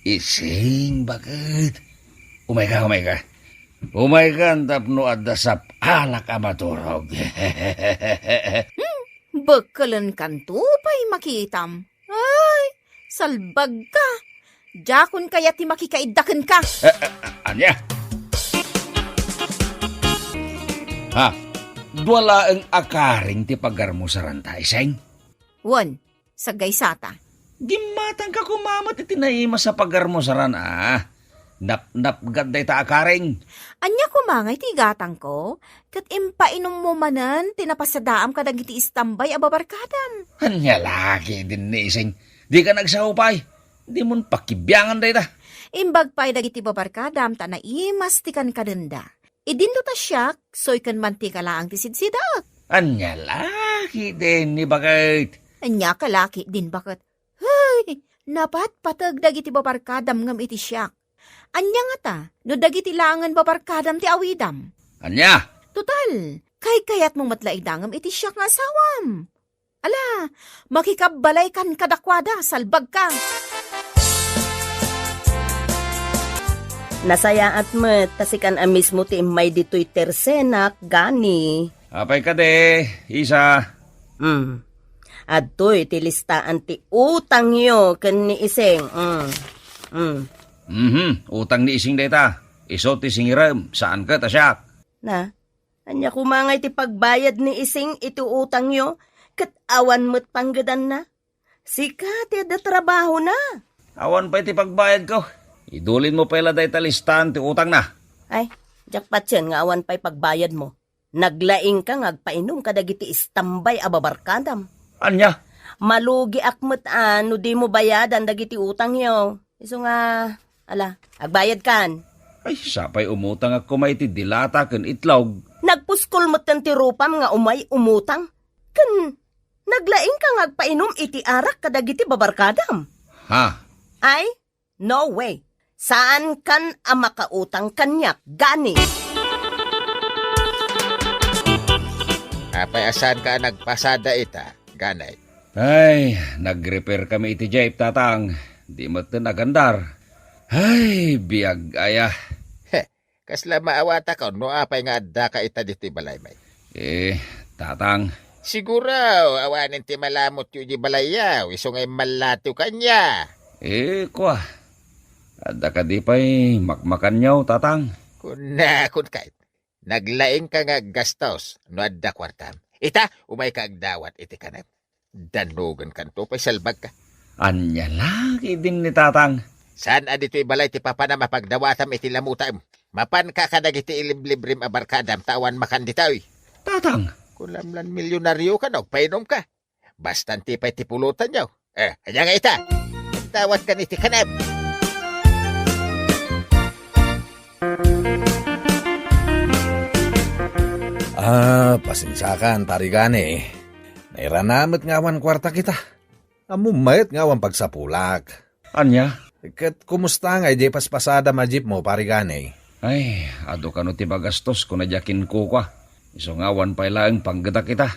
Ising baket. Umayka, umayka. Umaykan tapno adda sap-alak a maturog. Hmm, bekkelenkanto pay makitam. Ay, salbagka. Diakon kayat ti makikaidda kenka. Eh, eh, ania? Ha? Dua laeng a karing ti pagarmusaranta, Iseng? Wen, saggaysata. Gimmatangka koma met iti naimas a pagarmusaran, a. Napnapgad dayta a karing. Ania koma ngay ti igatangko? Ket impainummo manen ti napasadaam kadagiti istambay a babarkadam. Ania la ketdin, Ising? Dika nagsao pay. Dimon pakibiangan dayta. Imbag pay dagiti babarkadam ta naimas ti kankadenda. Idinto ta siak, suy ken mantika laeng ti sidsidaek. Ania la ketdin, baket? Ania ka la ketdin, baket? Hey, napatpateg dagiti babarkadam ngem iti siak. Ania ngata no dagiti laengen babarkadam ti awidam? Ania? Total, kaykayatmo met la ida ngem iti siak nga asawam. Ala, makikabbalaykan kadakuada, salbagka. Nasayaat met ta sikan a mismo ti immay ditoy tersenak, Gani. Apay kadi, Isa? Hmm. Adtoy ti listaan ti utangyo ken ni Ising. Hmm. Hmm. Mhm, utang ni Ising dayta. Isu ti singirem, saan ket a siak. Na, ania koma ngay ti pagbayad ni Ising iti utangyo, ket awan met panggedanna? Sika ti adda trabahona. Awan pay ti pagbayadko. Idulinmo pay la dayta listaan ti utangna. Ay, diak patien nga awan pay pagbayadmo. Naglaingka nga agpainum kadagiti istambay a babarkadam. Ania? Malugiak met a no dimo bayadan dagiti utangyo. Isu nga, ala, agbayadkan. Ay, sapay umutangak koma iti dilata ken itlog. Tagpuskol metten ti rupam nga umay umutang. Ken naglaingka nga agpainom iti arak kadagiti babarkadam. Ha? Ay, no way. Saankan a makautang kaniak, gani. Apay a saanka a nagpasada ita, ganay? Ay, nag-repair kami iti jeep, Tatang. Di metten agandar. Ay, biag aya. Heh, kasla maawatakon no apay nga addaka ita ditoy balay, may. Eh, Tatang. Siguro, awanen ti malamutyo iti balayyo, isu nga immallatiw kaniak. Eh, kua. Adda kadi pay makmakanyo, Tatang? Kunakon kay, naglaingka nga aggastos no adda kuartam. Ita, umayka agdawat iti kanem. Dannugenkanto pay salbagka. Ania la ketdin ni Tatang? Saan a ditoy balay ti papanam a pagdawatam iti lamutam? Mapanka kadagiti iliblibrim a barkadam ta awan makan ditoy. Tatang! Kunam lan milyonarioka no agpainomka. Basta anti pay ti pulotanyo. Eh, ania nga ita? Dawatkan iti kanem. Ah, pasensiakan, Pari Gani. Nairana met nga awan kuartak ita. Ammom met nga awan pagsapulak. Ania? Ket kumusta nga idiay paspasadam a jeep mo, Pari Gani? Ay, adu kano ti magastos, kuna diay kinkukua. Isu nga awan pay laeng panggedak ita.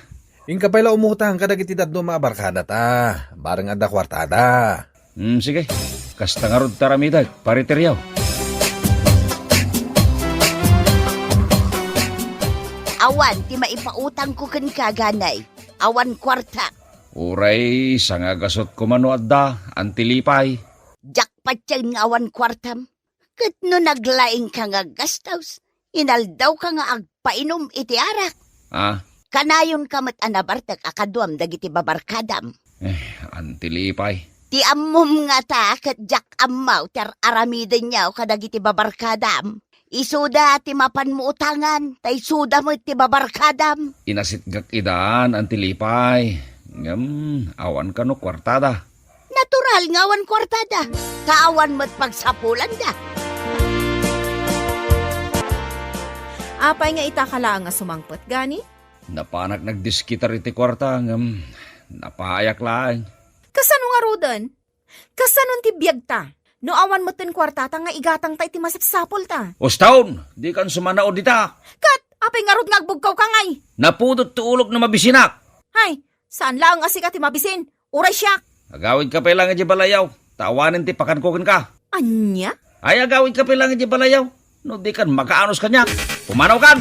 Inka pay la umutang kadagiti dadduma a barkadata, bareng adda kuartada. Hmm, sige. Kasta ngarud ti aramidek, Pari Teriaw. Awan ti maipautangko kenka, Ganay. Awan kuartak. Uray, sangagasut koma no adda, Anti Lipay. Diak patien nga awan kuartam. Ket no naglaingka nga aggastos, inaldawka nga agpainom iti arak. Ah? Kanayonka met a nabartek a kaduam dagiti babarkadam. Eh, Anti Lipay. Ti ammom ngata ket diak ammo ti ar-aramidenyo kadagiti babarkadam. Isuda ti mapanmo utangan, ta isuda met ti babarkadam. Inasitgak idan, Anti Lipay. Ngem, awan kano kuartada. Natural nga awan kuartada, ta awan met pagsapulanda. Apay nga ita ka laeng a sumangpet, Gani? Napanak nagdiskitar iti kuarta, ngem napayak laeng. Kasano ngaruden? Kasano ti biagta? No awan metten kuartata nga igatangta iti masapsapulta. Uston, dikan sumanaw dita. Ket, apay ngarud nga agbugkawka ngay? Napudot ti ulok no mabisinak. Hay, saan laeng a sika ti mabisin. Uray siak. Agawidka pay laeng idiay balayaw, ta awanen ti pakanko kenka. Ania? Ay, agawidka pay laeng idiay balayaw, no dikan makaanus kaniak. Pumanawkan!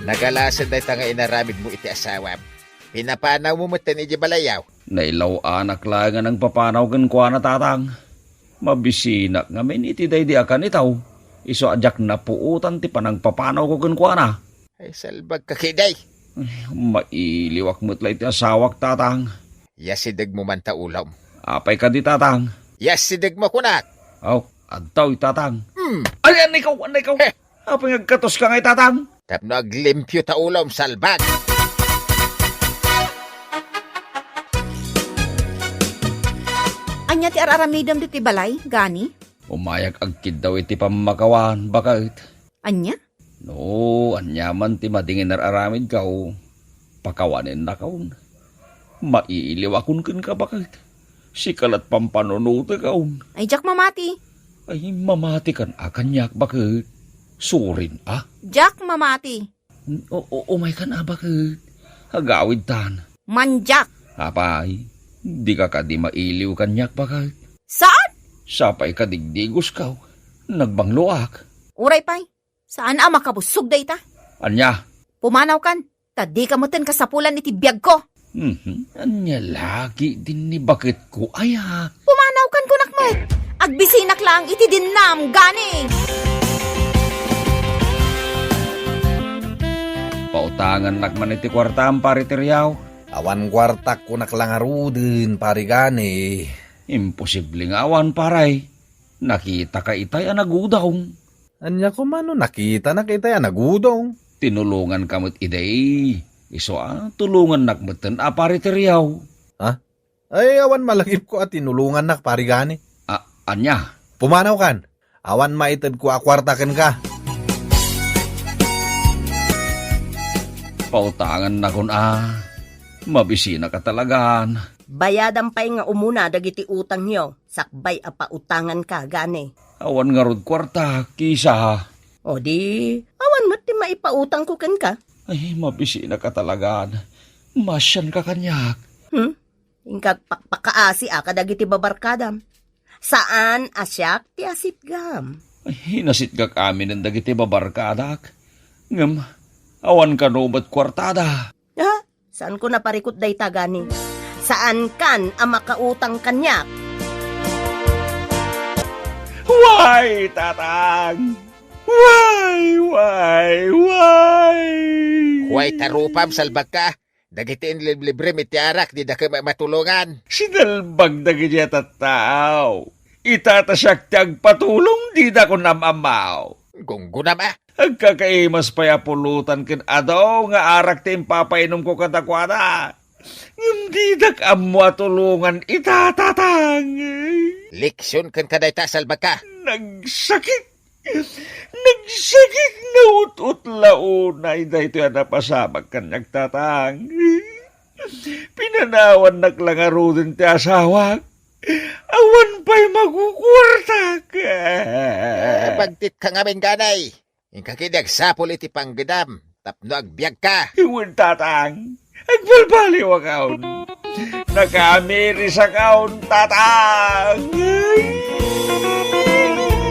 Nagalasen dayta nga inaramidmo iti asawam. Pinapanawmo metten idiay balayaw. Nailaw-anak laeng a nangpapanaw kenkuana, Tatang. Mabisinak ngamin iti daydi a kanitaw, isu a diak napuotan ti panangpapanawko kenkuana. Ay, salbagka ketdi. Ay, mailiwak met la iti asawak, Tatang. Yasidegmo man ta ulom. Apay kadi, Tatang? Yasidegmo kunak. Aw, adtoy, Tatang. Hmm. Ay, annay kaw, annay kaw. Heh. Apay nga agkatoska ngay, Tatang? Tapno aglimpio ta ulom, salbag. Ania ti ar-aramidem ditoy balay, Gani? Umayak agkiddaw iti pammakawan, baket. Ania? No, aniaman ti madi nga inar-aramidko, pakawanennakon. Mailiwakon kenka, baket. Sika la't pampanunotekon. Ay, diak mamati. Ay, mamatikan a kaniak, baket. Surin a. Diak mamati. O, o, umaykan a, baket. Agawidtan. Mandiak. Apay, dika kadi mailiw kaniak, baket. Saan? Sapay kadigdigosko, nagbangloak. Uray pay. Saan a makabussog dayta? Ania? Pumanawkan, ta dika metten kasapulan iti biagko. Mhm. Ania la ketdin ni baketko, aya? Pumanawkan kunak met. Agbisinak laeng iti dinnam, Gani. Pautangannak man iti kuartam, Pari Teriaw. Awan kuartak kunak la ngaruden, Pari Gani. Imposible nga awan, pare. Nakitaka itay a nagudong. Ania koma no nakitanak itay a nagudong? Tinulonganka met idi. Isu a, tulongannak metten a, Pari Teriaw. Ha? Ay, awan malagipko a tinulongannak, Pari Gani. A, ania? Pumanawkan. Awan maitedko a kuarta kenka. Pautangannakon a. Mabisinaka talagan. Bayadam pay nga umuna dagiti utangyo, sakbay a pautanganka, gani. Awan ngarud kuarta, Kisa. O di, awan met ti maipautangko kenka. Ay, mabisinaka talagan. Maasianka kaniak. Hmm? Inka agpakpakaasi a kadagiti babarkadam. Saan a siak ti asitgam. Ay, inasitgak aminen dagiti babarkadak. Ngem, awan kano met kuartada. Ha? Saanko naparikut dayta gani? Saankan a makautang kaniak? Way, tatang! Way, way, way! Way, tarupam, salbagka. Dagiti inliblibrem iti arak, didaka ma-, matulongan. Sinalbag dagiti a tattao. Ita ta siak ti agpatulong, didakon am-ammaw. Gunggunam a. Agkakaimas pay a pulutan ken adu nga arak ti impapainomko kadakuada. Ngem didak ammo a tulongan ita, tatang. Leksion kenka dayta, salbagka. Nagsakit. Nagsakit nga ut-ut la unay daytoy a napasamak kaniak, tatang. Pinanawannak la ngaruden ti asawak. Awan pay makukuartak. Eh, bagtit ka ngamin, ganay. Inka ketdi agsapul iti panggedam tapno agbiagka. Wen, tatang. Agbalbaliwakon. Nakamirisakon, tatang.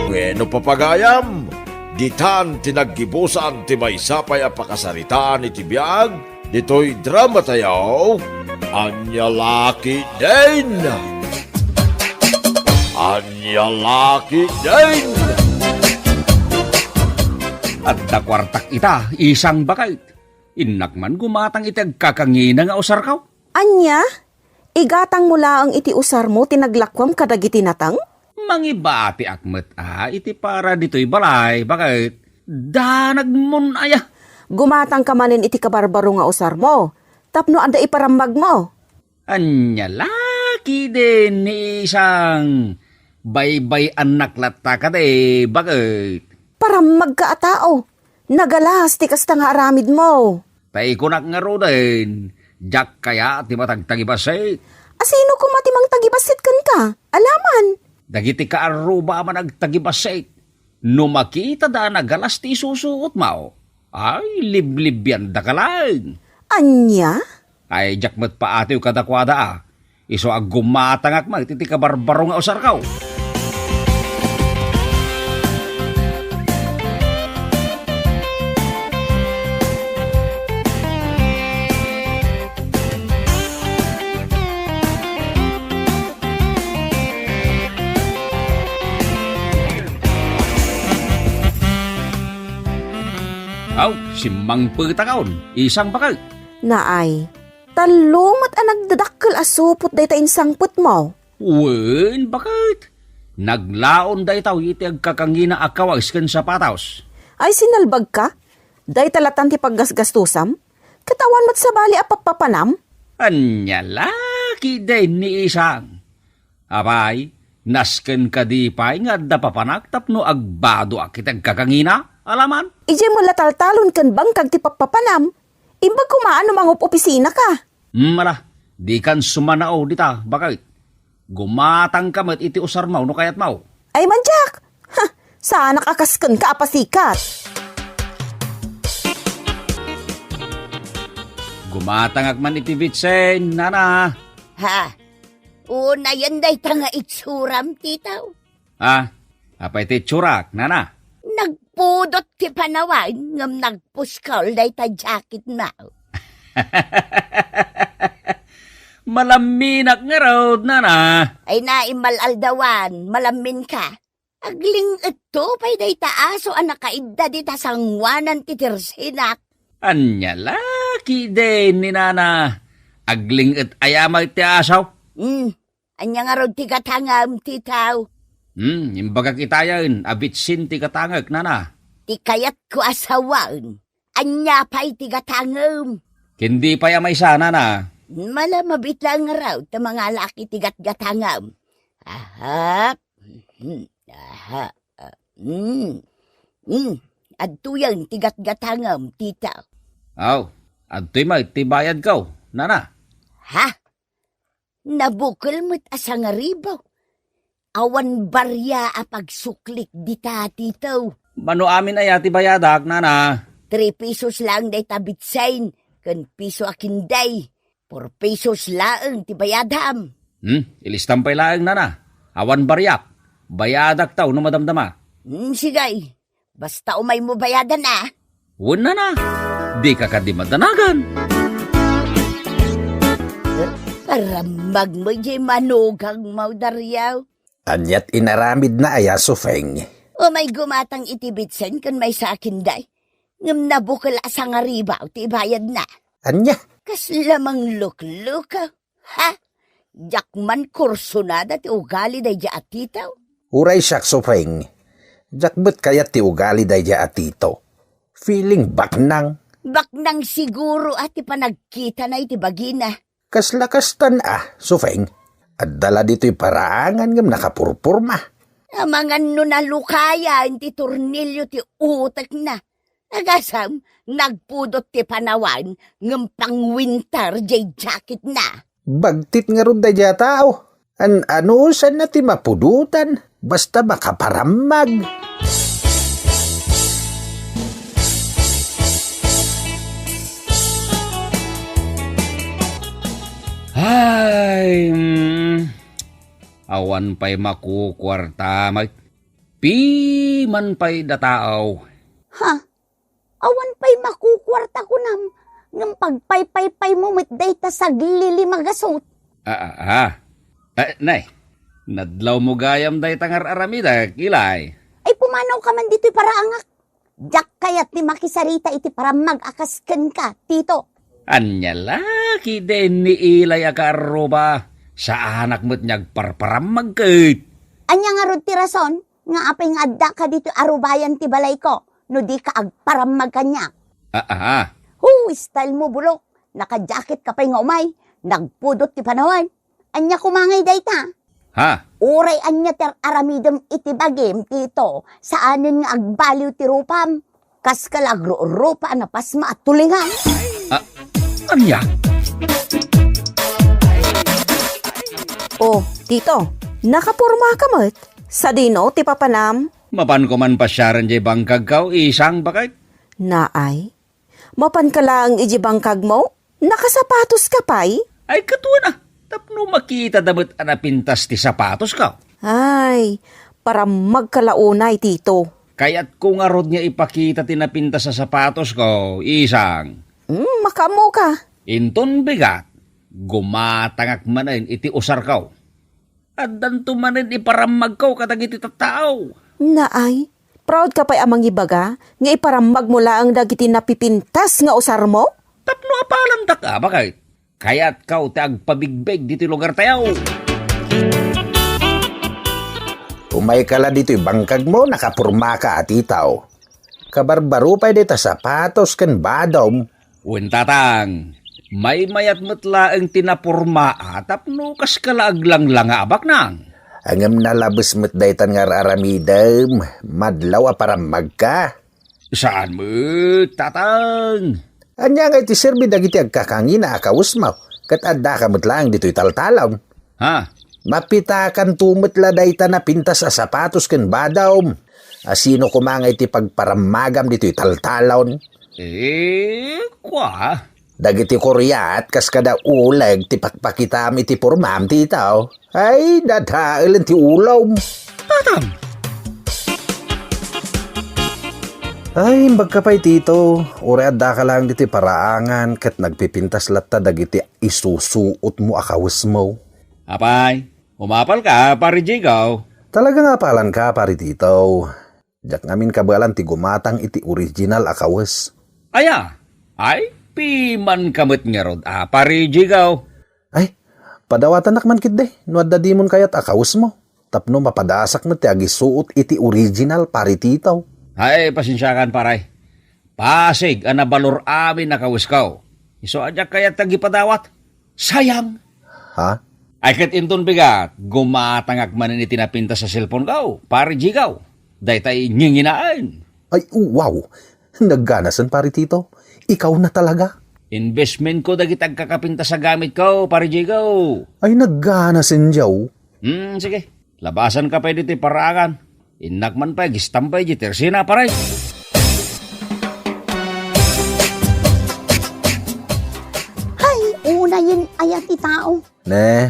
Wenno, papagayam, ditan ti naggibusan ti maysa pay a pakasaritaan iti biag ditoy dramatayo. Ania la ketdin? Ania la ketdin? Adda kuartak ita, isang baket. Innak man gumatang iti agkakangina nga usarko. Ania? Igatangmo laeng iti usarmo ti naglakuam kadagiti nateng? Mangibatiak met a iti para ditoy balay, baket danagmon aya. Gumatangka manen iti kabarbaro nga usarmo, tapno adda iparammagmo. Ania la ketdin ni isang? Baybay-annak latta kadi, baket. Parammagka a tao. Nagalas ti kasta nga aramidmo. Ta ikunak ngaruden, diak kayat ti matagtagibassit. A sino koma ti mangtagibassit kenka? Alaman. Dagiti kaarruba a managtagibassit. No makitada a nagalas ti isusuotmo, ay, liblibiandaka laeng. Ania? Ay, diak met paatiw kadakuada a. Isu a gumatangak met iti kabarbaro nga usarko. Aw, simmangpetakon, isang baket. Naay, tallo met a nagdadakkel a supot dayta insangpetmo. Wen, baket. Naglaon dayta iti agkakangina a kawes ken sapatos. Ay, sinalbagka? Dayta latan ti paggasgastusam? Ket awan met sabali a pappapanam? Ania la ketdin ni isang? Apay, nasken kadi pay nga adda papanak tapno agbadoak iti agkakangina? Alaman? Idiay met la taltalon ken bangkag ti pappapanam. Imbag koma a no mangup-opisinaka. Hmm, ala, dikan sumanao dita, baket. Gumatangka met iti usarmo no kayatmo. Ay, madiak! Ha! Saanak a kaskenka a pasikat. Gumatangak man iti bitsin, nana. Ha? Unayen dayta nga itsuram, titaw. Ah, apay ti itsurak, nana? Nagpudot ti panawen ngem nagpuskol dayta jacketmo. Malamminak ngarud, nana. Ay na, immal-aldawan, malamminka. Agling-etto pay dayta aso a nakaidda dita sangoanan ti tirsinak. Ania la ketdin ni nana? Agling-et aya met ti aso? Hmm, Ania ngarud ti gatangem, titaw? Hmm, imbagak itayen a bitsin ti gatangek, nana. Ti kayatko a sawen, ania pay ti gatangem? Ken di pay a maysa, nana. Mala, mabiit laeng ngarud ta mangalak iti gatgatangem. Aha. Hmm, aha. Ah, hmm. Hmm. Adtoyen ti gatgatangem, tita. Aw, Adtoy met ti bayadko, nana. Ha? Nabukel met a sangaribaw. Awan baria a pagsuklik dita, Tito. Mano amin aya ti bayadak, nana? Three pesos laeng dayta bitsen, ken piso a kinday. Four pesos laeng ti bayadam. Hmm, ilistam pay laeng, nana. Awan bariak. Bayadak ta no madamdama. Hmm, sige. Basta umaymo bayadan, a. Wen, nana. Dika kadi madanagan. Parammagmo jay manugang, Mau Dario. Aniat inaramidna aya, Sufeng? Umay gumatang iti bitsen ken maysa a kinday. Ngem nabukel a sangaribaw ti ibayadna. Ania? Kasla mangluklukaw. Ha? Diak man kursunada ti ugali daydi a Tito. Uray siak, Sufeng. Diak met kayat ti ugali daydi a Tito. Feeling baknang. Baknang siguro a ti panagkitana iti bagina. Kasla kastan a, Sufeng. Adda la ditoy paraangan ngem nakapurporma. Amangan no nalukayan ti tornilyo ti utekna. Agasem, nagpudot ti panawan ngem pangwinter jay jacketna. Bagtit ngarud daydi a tao. An-anusanna ti mapudotan, basta makaparammag. Ay, mm, awan pay makukuarta, may piman pay da tao. Ha? Awan pay makukuarta kunam, ngem pagpaypaypaymo met dayta saglili magasut. Ah, ah, ah. Eh, nay, nadlawmo gayam dayta nga ar-aramidek, Ilay. Ay, pumanawka man ditoy paraangak. Diak kayat ti makisarita iti parammag a kas kenka, Tito. Ania la, kiden ni Ilay a kaarruba, saanak met nga agparparammag ket. Ania ngarud ti rason nga apay nga addaka ditoy arubayan ti balayko no dika agparammag kaniak? Ah, ah, ah. Hu, style mo, bulok. Naka-jacket ka pay nga umay. Nagpudot ti panawan. Ania koma ngay dayta? Ha? Uray ania ti ar-aramidem iti bagim, Tito, saanen nga agbaliw ti rupam. Kas ka la agrurupa a napasma a tulingan. Ah, ania? Oh, Tito, nakaporma ka met? Sadino ti papanam? Mapan ko man pasiaren jay bangkagko, isang baket. Naay, mapan ka laeng iji bangkagmo? Nakasapatos ka pay? Ay, katuan a, tapno makita da met a napintas ti sapatosko. Ay, parammag ka la unay, Tito. Kayatko ngarud nga ipakita ti napintas a sapatosko, isang. Hmm, makaammo ka. Inton bigat, gumatangak manen iti usarko. Addanto manen iparammagko kadagiti tattao. Naay, proud ka pay a mangibaga nga iparammagmo laeng dagiti napipintas nga usarmo? Tapno apalandak a, baket. Kayatko ti agpabigbeg ditoy lugartayo. Umayka la ditoy bangkagmo, nakapormaka a Tito. Kabarbaro pay dayta sapatos ken badom. Wen, Tatang, maymayat met laeng ti napormaa tapno kaska la aglanglanga a baknang. Ngem nalabes met daytan nga ar-aramidem, madlaw a parammagka. Saan met, Tatang? Ania ngay ti serbi dagiti agkakangina a kawesmo, ket addaka met laeng ditoy taltalon? Ha? Mapitakanto met la dayta napintas a sapatos ken badom. A sino koma ngay ti pagparammagam ditoy taltalon? Eh, kua? Dagiti kuriat kas kada uleg ti pakpakitam iti pormam, Tito. Ay, dadaelen ti ulom. Tatang! Ay, imbagka pay, Tito. Uray addaka laeng ditoy paraangan ket nagpipintas latta dagiti isusuotmo a kawesmo. Apay, umapalka, Pari Jigaw? Talaga nga apalanka, Pari Tito. Diak ngamin kabaelan ti gumatang iti original a kawes. Aya? Ay, pimanka met ngarud a, Pari Jigaw. Ay, padawatanak man ketdi no adda dimon kayat a kawesmo, tapno mapadasak met ti agisuot iti original, Pari Tito. Ay, pasensiakan, pare. Pasig a nabalor amin a kawesko. Isu a diak kayat ti agipadawat. Sayang. Ha? Ay, ket inton bigat, gumatangak manen iti napintas a cellphoneko, Pari Jigaw. Daytay nginginaen. Ay, wow! Nagganasen, Pari Tito. Ikaw na talaga. Investmentko dagiti agkakapintas a gamitko, Pare Jigo. Ay, naggana, Sendiaw. Hmm, sige. Labasanka pay ditoy paraangan. Innak man pay agistambay diay tersina, pare. Hay, unayen aya ti tao. Ne,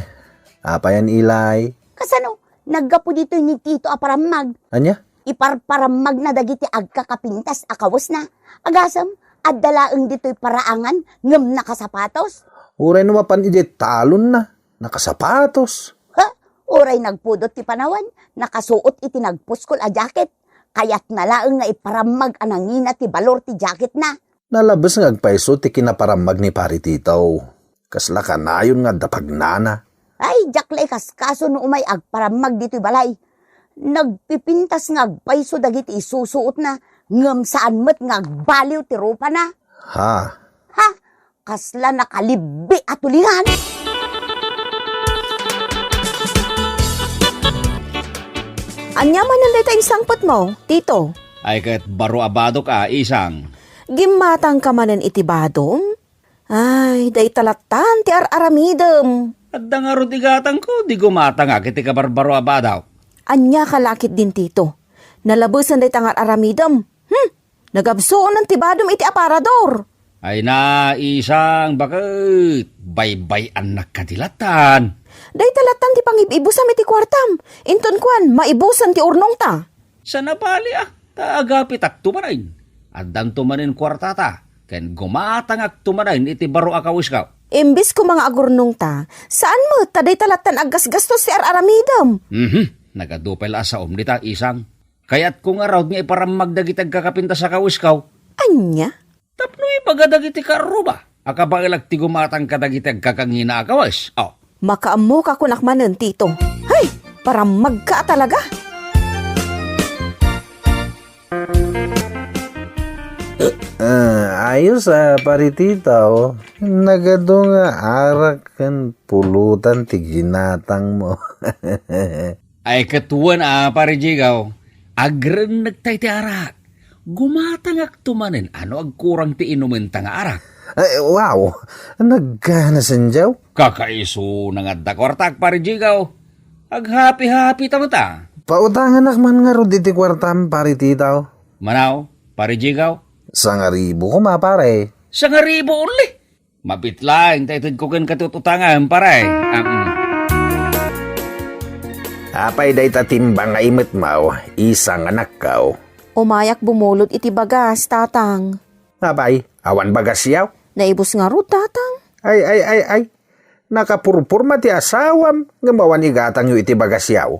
apayan, Ilay? Kasano? Naggapu ditoy ni Tito a parammag. Ania? Iparparammagna dagiti agkakapintas a kawesna. Agasem, adda laeng ditoy paraangan ngem nakasapatos. Uray no mapan idiay talonna, nakasapatos. Ha? Uray nagpudot ti panawen, nakasuot iti nagpuskol a jacket. Kayatna laeng nga iparammag a nangina ti balor ti jacketna. Nalabes nga agpayso ti kinaparammag ni Pari Tito. Kasla kanayon nga adda pagnana. Ay, diak la ikaskaso no umay agparammag ditoy balay. Nagpipintas nga agpayso dagiti isusuotna, ngem saan met nga agbaliw ti rupana. Ha? Ha? Kasla nakalibbi a tulingan! Ania manen dayta insangpetmo, Tito? Ay, ket baro a badok a, Isang. Gimmatangka manen iti badom? Ay, dayta lattan ti ar-aramidem. Adda ngarud igatangko, di gumatangak iti kabarbaro a badok. Ania ka la ketdin, Tito? Nalabesen dayta nga ar-aramidem. Hmm? Nagabsuonen ti badom iti aparador. Ay na, Isang, baket baybay-annak kadi lattan. Dayta lattan ti pangib-ibusam iti kuartam. Inton kuan, maibusan ti urnongta. Saan a bali a, ta agapitakto manen. Addanto manen kuartata, ken gumatangakto manen iti baro a kawisko. Imbes koma nga agurnongta, saan met ta dayta lattan aggasgastos ti ar-aramidem. Mhm, nagadu pay la a saom dita, Isang. Kayatko ngarud nga iparammag dagiti agkakapintas a kawisko. Ania? Tapno ibaga dagiti kaarruba a kabaelak ti gumatang kadagiti agkakangina a kawes. Oh. Makaammoka kunak manen, Tito. Hay! Parammagka a talaga! Ah, ayos a, Pari Tito. Nagadu nga arak ken pulutan ti ginatangmo. Ay, ket wen a, Pare Jigaw, agrennegta iti arak. Gumatangakto manen a no agkurang ti inumenta nga arak. Ay, wow! Nagganasen, Jaw. Kakaisuna nga adda kuartak, Pare Jigaw. Aghapi-hapita met a. Pautanganak man ngarud iti kuartam, Pare Tito. Manaw, Pare Jigaw? Sangaribu koma, pare. Sangaribu only? Mabit laeng ta itedko kenka ti ut-utangan, pare. Am. Apay dayta timbang nga imetmaw, Isang, anakko? Umayak bumulod iti bagas, Tatang. Apay, awan bagasyaw? Naibus ngarud, Tatang. Ay, ay, ay, ay. Nakapurporma ti asawam, ngem awan igatangyo iti bagasyaw.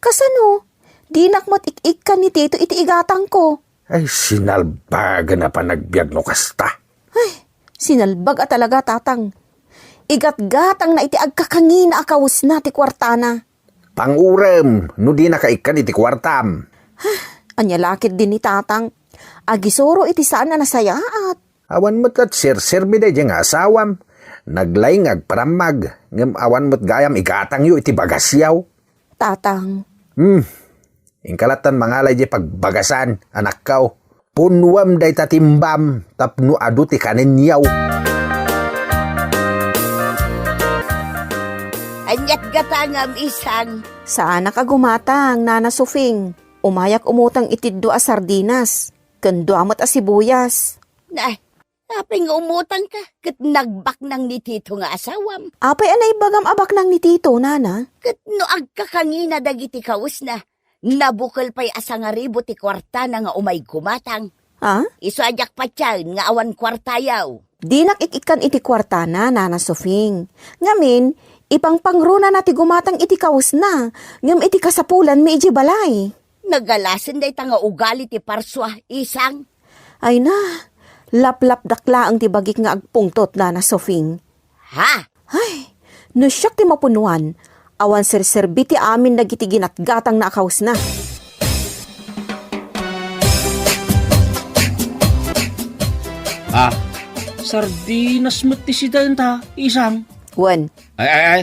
Kasano? Dinak met ik-ikkan ni Tito iti igatangko. Ay, sinalbagan a panagbiag no kasta. Ay, sinalbag a talaga, Tatang. Igatgatangna iti agkakangina a kawesna ti kuartana. Pangurem, no dinaka ikkan iti kuartam. Ania la ketdin ni Tatang? Agisuro iti saan a nasayaat. Awan met ket serserbi daydiay nga asawam. Naglaing nga agparammag, ngem awan met gayam igatangyo iti bagasyaw. Tatang. Hmm. Inka lattan mangala idiay pagbagasan, anakko. Punnuem dayta timbam tapno adu ti kanenyaw. Aniat gatangam, Isang? Saanak a gumatang, Nana Sofing. Umayak umutang iti dua a sardinas, ken dua met a sibuyas. Na, apay nga umutangka ket nagbaknang ni Tito nga asawam? Apay a naibagam a baknang ni Tito, Nana? Ket no agkakangina dagiti kawesna, nabukel pay a sangaribu ti kuartana nga umay gumatang. Ah? Isu a diak patiaen nga awan kuartayaw. Dinak ik-ikkan iti kuartana, Nana Sofing. Ngamin, ipangpangrunana ti gumatang iti kawesna, ngem iti kasapulanmi idiay balay. Nagalasen dayta nga ugali ti parsua, Isang. Ay na, laplapdak laeng ti bagik nga agpungtot, Nana Sofing. Ha? Ay, no siak ti mapunnuan, awan serserbi ti amin dagiti ginatgatangna a kawesna. Ah, sardinas met ti sidaenta, Isang. Wen. Ay, ay, ay.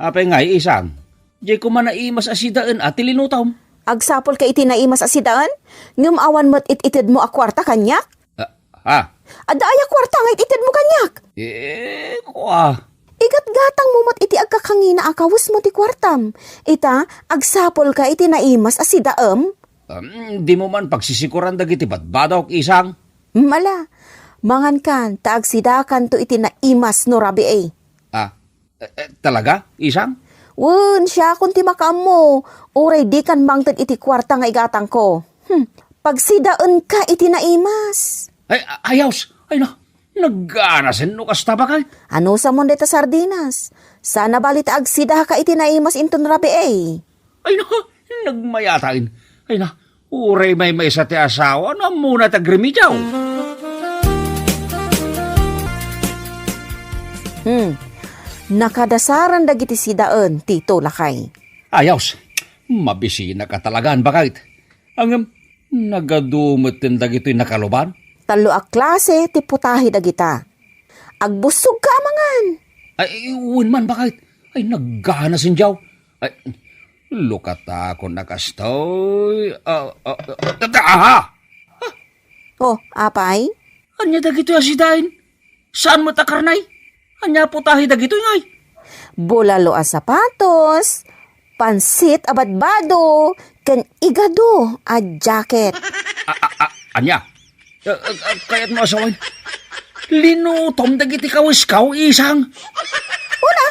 Apay ngay, Isang? Diay koma naimas a sidaen a ti linutom. Agsapulka iti naimas a sidaen? Ngem awan met it-itedmo a kuarta kaniak? Ah, ah. Adda aya kuarta nga it-itedmo kaniak? Eh, kua. Igatgatangmo met iti agkakangina a kawesmo ti kuartam. Ita, agsapulka iti naimas a sidaem? Em, dimo man pagsisikuran dagiti badbadok, Isang? Mala, mangankan, ta agsidakanto iti naimas no rabii. Ah, eh, eh, talaga, Isang? Wen, siakon ti makaammo. Uray dikan mangted iti kuarta nga igatangko. Hmm, pagsidaenka iti naimas. Ay, a-, ayaws. Ay, na, nagganasen no kasta, baket. Anusam dayta sardinas? Sana bali ta agsidaka iti naimas inton rabii. Ay, na, nagmayatain. Ay, na, uray maymaysa ti asawa, no ammona ti agremediaw. Hmm. Nakadasaran dagiti sidaen, Tito, lakay. Ayaws, mabisinaka talaga, baket. Ngem, nagadu metten dagitoy nakaluban? Tallo a klase ti putahe dagita. Agbussogka a mangan. Ay, wen man, baket. Ay, nagganasen diaw. Ay, lukatakon a kastoy. Ah, ah, ah, ah, aha! Oh, apay? Ania dagitoy a sidaen? Saan met a karne? Ania putahe dagitoy ngay? Bulalo a sapatos, pansit a badbado, ken igado a jacket. A, a, a, ania? A, a, a, kayatmo a sawen? Linutom dagiti kawiskaw, Isang. Una,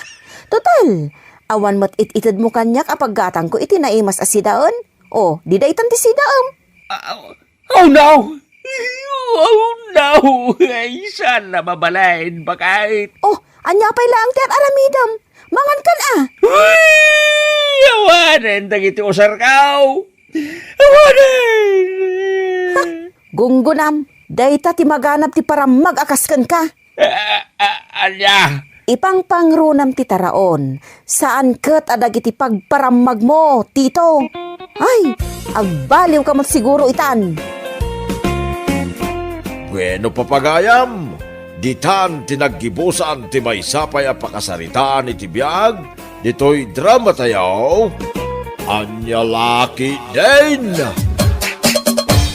total, awan met it-itedmo kaniak a paggatangko iti naimas a sidaen. O, di daytan ti sidaem. A, a, Oh, no! Oh, no! Ay, saan na mabalin, baket? Oh, ania pay laeng ti ar-aramidem? Mangankan a! Uy! Awanen dagiti usarkaw! Awanen! Ha? Gunggunam, dayta ti maganab ti parammag a kas kenka. A, a, ania? Ipangpangrunam ti taraon, saan ket a dagiti pagparammagmo, Tito. Ay, agbaliwka met siguro itan. Bueno, papagayam, ditan ti naggibusan ti maysa pay a pakasaritaan iti biag ditoy dramatayo, Ania La Ketdin!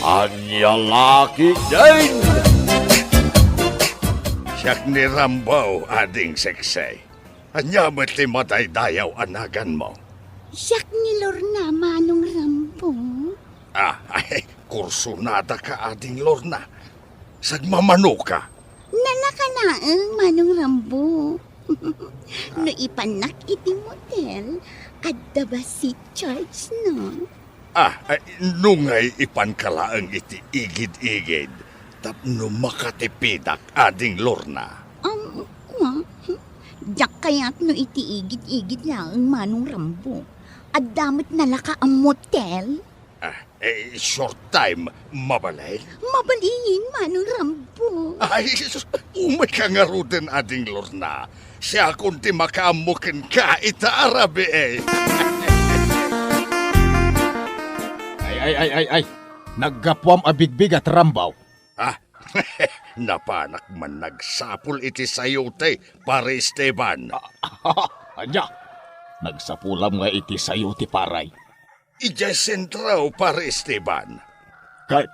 Ania La Ketdin! Siak ni Rambo, Ading Seksey. Ania met ti madaydayaw a naganmo? Siak ni Lorna, Manong Rambo. Ah, ay, kursunadaka, Ading Lorna. Sagmamanoka? Nalaka laeng, Manong Rambo. No ipannak iti motel, adda ba seat charge, no? Ah, ay, no ngay ipanka laeng iti igid-igid tapno makatipidak, Ading Lorna. Um, kua, diak kayat no iti igid-igid laeng, Manong Rambo. Adda met nalaka a motel. Ah, eh, short time, mabalin? Mabalin, Manong Rambo. Ay, sus, umayka ngaruden, Ading Lorna. Siakon ti makaammo kenka ita a rabii. Ay, ay, ay, ay, ay. Naggapuam a bigbigat, Rambo. Ah, napanak man nagsapul iti sayote, Pare Esteban. Ah, ania? Nagsapulam nga iti sayote, pare? Idiay sentro, Pare Esteban. Ket,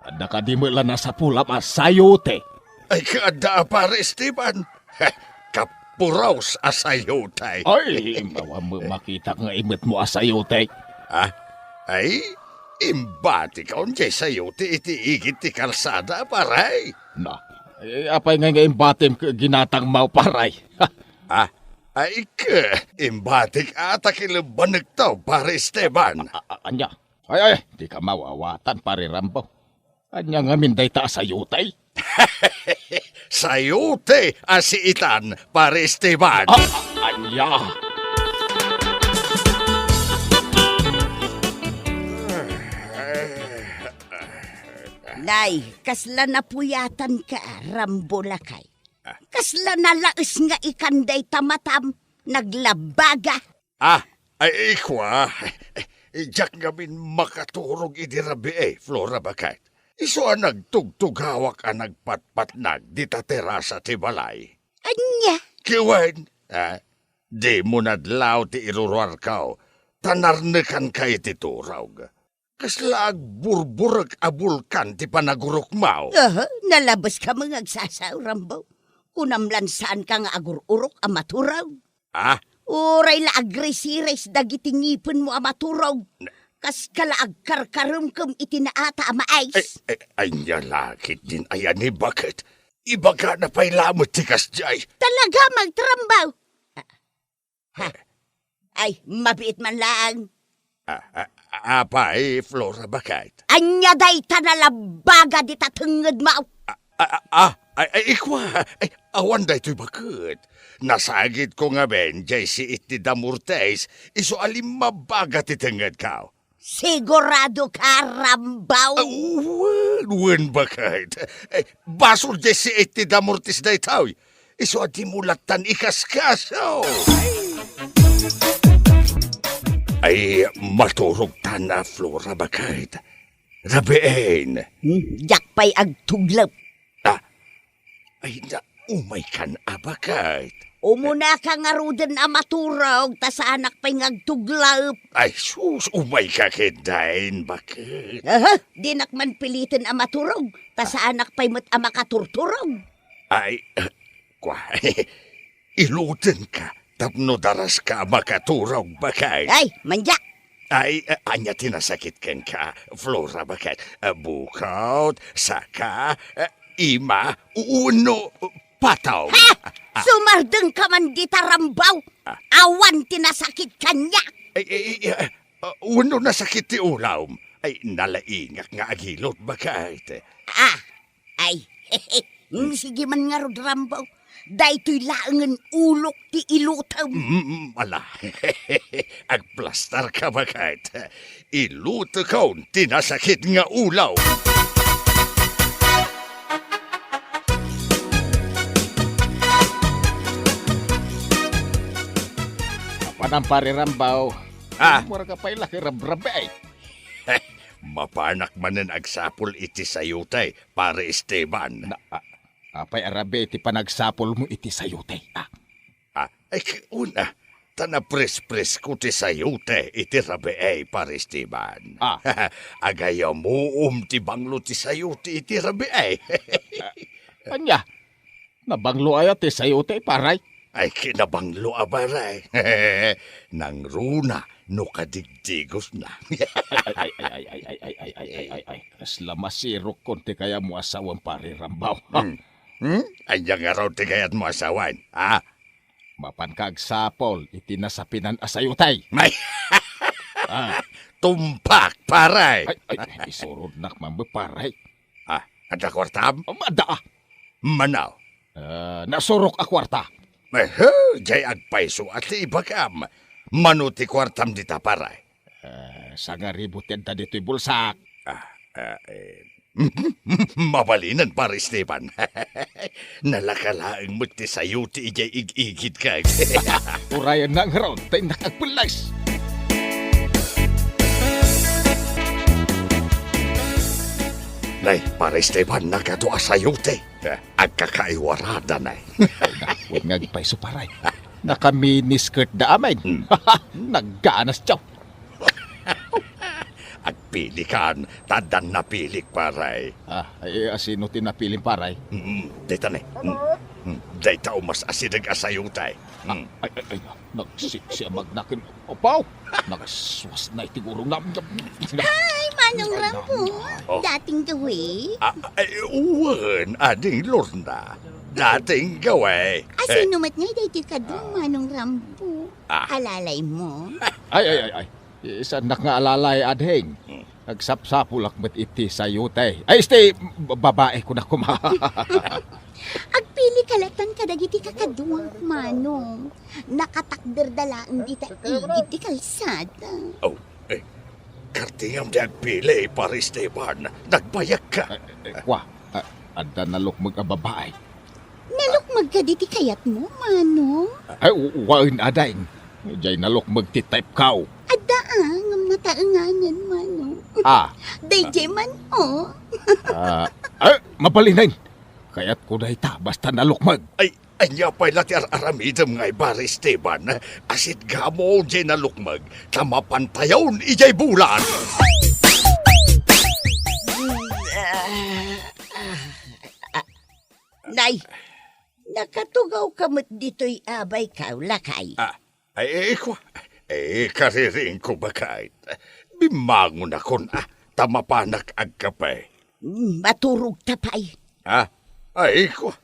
adda kadi met la nasapulam a sayote? Ay, kaadda a, Pare Esteban. Heh, kapuros a sayote. Ay, awan met makitak nga imetmo a sayote. Ah, ay, imbatikon diay sayote iti igid ti kalsada, pare. Na, eh, apay ngay nga imbatim ket ginatangmo, pare? Ah, ay, ket, imbatik a ta kilebanekto, Pare Esteban. A, a, ania? Ay, ay, dika mawawatan, Pare Rambo. Ania ngamin dayta a sayote? Sayote a siitan, Pare Esteban. A, a, ania? Nay, kasla napuyatanka, Rambo lakay. Kasla nalaes nga ikan dayta matam, naglabaga. Ah, ay, kua, diak ngamin makaturog idi rabii, Flora baket. Isu a nagtugtugawak a nagpatpatnag dita terasa ti balay. Ania? Kiwen, ah, dimo nadlaw ti iruruarko, ta narnekanka iti turog. Kasla agburburek a bulkan ti panagurokmo. Aha, nalabeska met nga agsasao, Rambo. Kunam lan saanka nga agur-urok a maturog. Ah? Uray la agrisiris dagiti ngipenmo a maturog. Na- Kaska la agkarkaremkem iti naata a mais. Ay, ay, ania la ketdin aya ni baket? Ibagana pay lamet ti kasdiay. Talaga, Rambo? Ha? Ay, mabiit man laeng. Ah, ah, apay, Flora, baket? Ania dayta nalabaga dita tengngedmo? Ah, ah, ah, ah, ay, ay, ikua, ay, awan daytoy baket. Nasagidko ngamin, jay siit ti damortis, isu a limmabaga ti tengngedko. Siguradoka, Rambo? Ah, wen, wen, baket. Eh, basol jay siit ti damortis daytoy. Isu a dimo lattan ikaskaso. Ay, maturogtan a Flora, baket. Rabiin. Hmm, diak pay agtuglep. Ah, ay, na, umaykan a baket. Umunaka ngaruden a maturog, ta saanak pay nga agtuglep. Ay, sus, umayka ketdin, baket. Aha, dinak man piliten a maturog, ta saanak pay met a makaturturog. Ay, eh, kua, ilutenka tapno daraska a makaturog, baket. Ay, mandiak! Ay, eh, ania ti nasakit kenka, Flora, baket? Eh, bukod, saka, eh, ima, wenno, eh, patong? Ha! Ah, ah. Sumardengka man dita, Rambo! Ah. Awan ti nasakit kaniak! Ay, ay, ay, eh, eh, wenno nasakit ti ulom? Ay, nalaingak nga agilot, baket. Ah, ay, mm, sige man ngarud, Rambo. Daytoy laengen ulok ti ilutem. Mm, ala. Agplastarka, baket. Ilutekon ti nasakit nga ulom. Apanan, Pare Rambo. Ah. Mura ka pay la ket rabrabi. Mapanak manen agsapol iti sayote, Pare Esteban. Na, a-, apay a rabii ti panagsapulmo iti sayote? Ah. Ah, ay, una, ta naprespresko ti sayote iti rabii, Pare Esteban. Ah. Agayamuom ti banglo ti sayote iti rabii. Ah, ania? Nabanglo aya ti sayote, Pare? Ay, kinabanglo a, Pare. Nangruna no kadigdigosna. Ay, ay, ay. Kasla masirokkon ti kayatmo a sawen, Pare Rambo. Hmm? Hmm? Ania ngarud ti kayatmo a sawen, ha? Mapanka agsapol iti nasapinan a sayote. Ay! Ah. Tumpak, Pare! Ay, ay, isurodnak man, Pare. Ah, adda kuartam? Um, adda, ah. Mano? Ah, nasurok a kuarta. Ehe, jay agpayso a ti ibagam. Mano ti kuartam dita, Pare? Ah, sangaribu ti adda ditoy bulsak. Ah, ah, eh. Mabalinen, Pare Esteban. Nalaka laeng met ti sayote idiay ig-igidka. Urayennak ngarud, ta innak agpelles. Nay, Pare Esteban, nagadu a sayote. Agkakaiwarada, nay. Ay, na, wen nga agpayso, Pare. Nakaminisket da amin. Hmm. Nagganas, tiyaw. Agpilikan, ta addan napilik, Pare. Ah, ay, asino ti napilim, Pare? Mm, dayta ne. Mm. Mm. Dayta umas asideg a sayote. Mm. Ay, ay, ay, nagsiksi a magnaken. Apaw! Nagswas na iti gurong na. Ay, Manong Rambo. Oh. Dating gawi? Ah, ay, wen, Ading Lorna. Dating gawi. Asino met ngay daytoy kadu, Manong Rambo? Ah. Alalaymo? Ay, ay, ay, ay. Saannak nga alalay, ading. Hmm. Agsapsapulak met iti sayote. Ay, iti, ba-, babae ko na kuma. Agpili ka latan kadagiti kakaduak, Manong. Nakatakder da laeng dita igid ti kalsada. Oh, eh, kartingam ti agpili, Pare Esteban. Nagbayag ka. Eh, eh, kwa, ah, adda nalukmeg a babae. Nalukmeg kadi ti kayatmo, Manong? Ay, u-, wen, ading. Jay nalukmeg ti type ko. Adda, ah, ngem nataenganen, Manong. Ah. Dayjay man, oh. Ah, ay, mabalinen. Kayatko dayta, basta nalukmeg. Ay, ania pay la ti ar-aramidem ngay, Pare Esteban? Asidegmo jay nalukmeg, ta mapantayon idiay bulan. Nay, nakatugawka met ditoy a baykam, lakay. Ah, ay, ay, kua. Eh, kaririingko, baket. Bimmangonakon, ah, ta mapanak agkape. Mm, maturogta pay. Ah, ay, kua.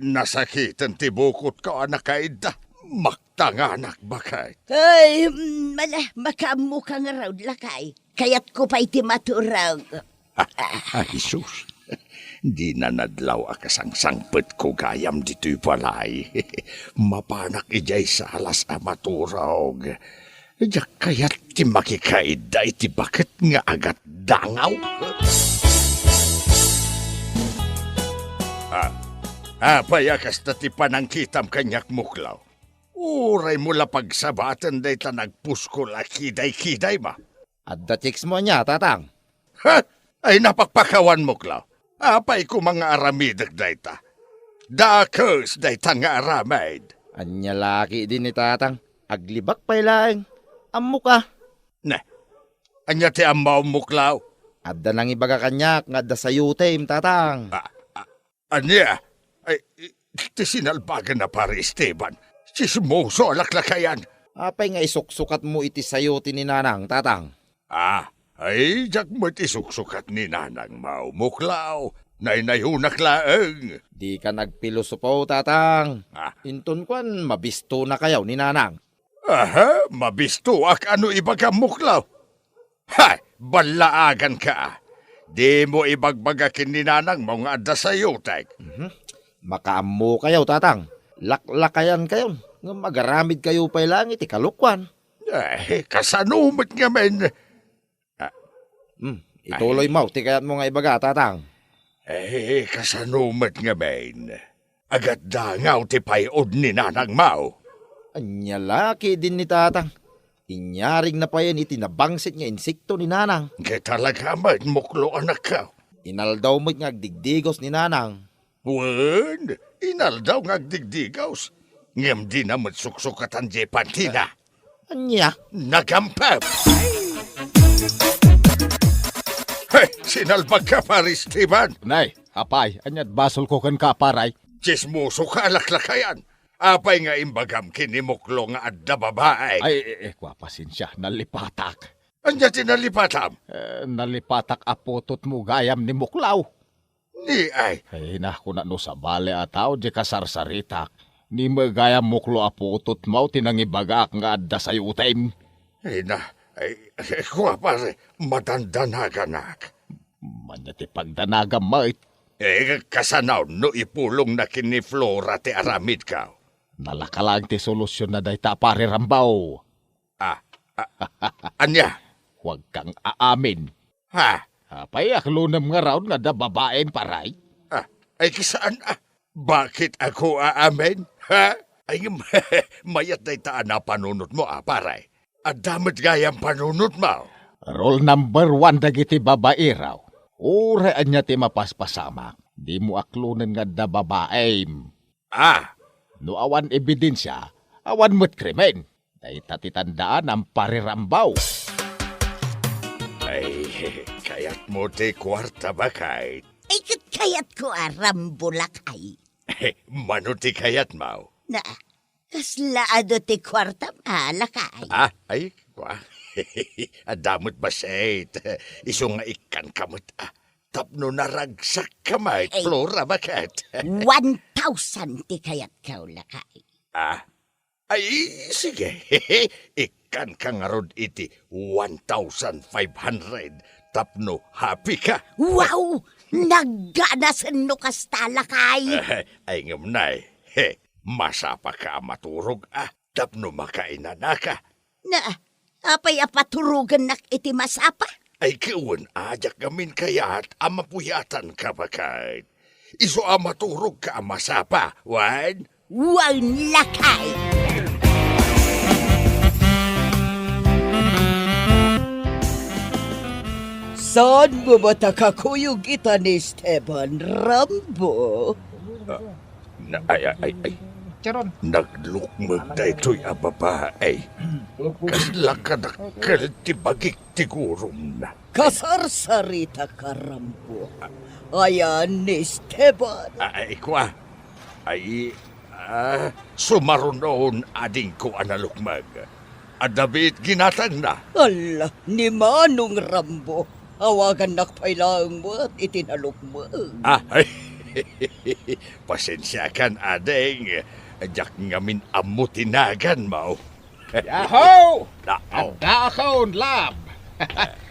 Nasakiten ti bukotko a nakaidda. Maktanganak, baket. Ay, mm, mala, makaammoka ngarud, lakay. Kayatko pay ti maturog. Ah, ay, sus. Dina nadlaw a kasangsangpetko gayam ditoy balay. Mapanak idiay salas a maturog. Diak kayat ti makikaidda iti baket nga agatdangaw. Ah, apay a kasta ti panangkitam kaniak, Muklaw? Uray mo la pagsabaten dayta nagpuskol a kidaykidaymo. Adda chicks mo ania, Tatang? Ha? Ay, napakpakawan, Muklaw. Apay koma nga aramidek dayta? Dakes dayta nga aramid. Ania la ketdi ni Tatang? Aglibak pay laeng. Ammoka. Ne, ania ti ammom, Muklaw? Adda nangibaga kaniak nga adda sayotem, Tatang. Ah, ah, Ania? Ay, ti sinalbagan a Pare Esteban. Tsismoso a laklakayan. Apay nga isuksukatmo iti sayote ni Nanang, Tatang? Ah, ay, diak met isuksukat ni Nanangmo, Muklaw. Naynayonak laeng. Dika nagpilosopo, Tatang. Ah. Inton kuan, mabistonakayo ni Nanang. Aha, mabistoak a no ibagam, Muklaw. Hay, ballaaganka. Dimo ibagbaga ken ni Nanangmo nga adda sayotek. Mhm. Makaammokayo, Tatang. Laklakayankayon, ngem agaramidkayo pay laeng iti kalokuan. Eh, kasano met ngamin? Ah, hmm, ituloymo ti kayatmo nga ibaga, Tatang. Eh, kasano met ngamin? Agatdangaw ti pay-od ni Nanangmo. Ania la ketdin ni Tatang? Inyarigna payen iti nabangsit nga insekto ni Nanang. Ket talaga met, Muklo, anakko. Inaldaw met nga agdigdigos ni Nanang. Wen, inaldaw nga agdigdigos. Ngem dina met suksukatan diay pantina. Ania? Nagampem! Hey, sinalbagka, Pare Esteban! Nay, apay, ania't basolko kenka, Pare? Tsismosoka a laklakayan. Apay nga imbagam ken ni Muklo nga adda babai? Ay, eh, eh, kua, pasensia, nalipatak. Ania ti nalipatam? Eh, nalipatak a putotmo gayam ni Muklaw. Ni ay. Ay, na, kuna no sabali a tao, di kasarsaritak. Ni met gayam, Muklo, a putotmo ti nangibagaak nga adda sayotem. Ay, na, ay, kua, Pare, madandanaganak. Ania ti pagdanagam met? Eh, kasano no ipulongna ken ni Flora ti aramidko? Nalaka laeng ti solusionna dayta, Pare Rambo. Ah, ah, ania? Huwag kang aamin. Ha? Apay, aklonem ngarud nga adda babaim, Pare? Ah, ay, kasano, ah? Bakit ako aamin? Ha? Ay, ngem, mayat dayta a napanunotmo, ah, Pare. Adda met gayam panunotmo. Rule number one dagiti babairo. Uray ania ti mapaspasamak, dimo aklonen nga adda babaim. Ah! No awan ebidensia, awan met krimen. Dayta ti tandaanam, Pare Rambo. Ay, kayatmo ti kuarta, baket? Ay, ket kayatko a Rambo, lakay. Mano ti kayatmo? Na, kasla adu ti kuartam a, lakay? Ah, ay, kua. Adda met bassit. Isu nga ikkanka met, ah. Tapno naragsakka met, Flora, baket? One thousand ti kayatko, lakay. Ah? Ay, sige. Ikkanka ngarud iti one thousand five hundred tapno happy ka. Wow! Nagganasen no kasta, lakay. Eh, ay, ngem, Nay. He, masapaka a maturog, ah, tapno makainanaka. Na, apay a paturogennak iti masapa? Ay, ket wen, a, diak ngamin kayat a mapuyatanka, baket. Isu a maturogka a masapa, wen? Wen, lakay! Saan mo met a kakuyog ita ni Esteban, Rambo? Ah, na, ay, ay, ay, ay. Charon. Naglukmeg daytoy a babai. Kasla kadakkel ti bagik ti gurumna. Kasarsaritaka, Rambo. Ayan ni Esteban. Ay, kua. Ay, ah, sumarunon adingko a nalukmeg. Adda biit ginatangna. Ala, ni Manong Rambo. Awagannak pay laeng met iti nalukmeg. Ah, ay, pasensiakan, ading. Diak ngamin ammo ti naganmo. Yahoo! Addaakon, lab.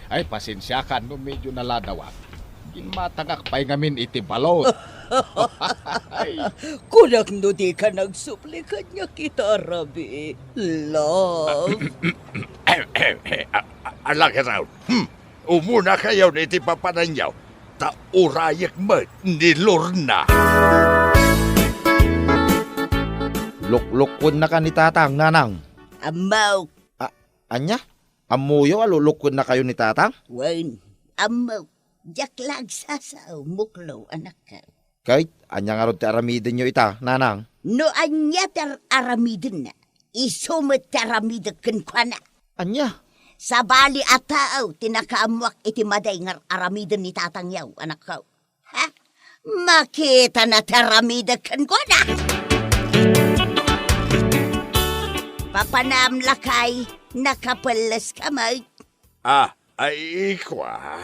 Ay, pasensiakan no medyo naladawak. Ginmatangak pay ngamin iti balot. Ay. Kunak no dika nagsubli kaniak ita, Rabi. Love. Ahem, ahem, ahem. A-, a-, ala, get out. Hmm. Umunakayon iti papananyo, ta urayek met ni Lorna. Luklukuennaka ni Tatang, Nanang. Ammok. A-, ania? Ammoyo a luklukuennakayo ni Tatang? Wen, ammok. Diak la agsasao, muklo, anakko. Ket ania ngarud ti aramidenyo ita, Nanang? No ania ti ar-, aramidenna, isu met ti aramidek kenkuana. Ania? Sabali a tao ti nakaammoak iti madi nga ar-aramiden ni tatangyo, anakko. Ha? Makitana ti aramidek kenkuana. Papanam, lakay, nakapelleska met. Ah, ay, kua.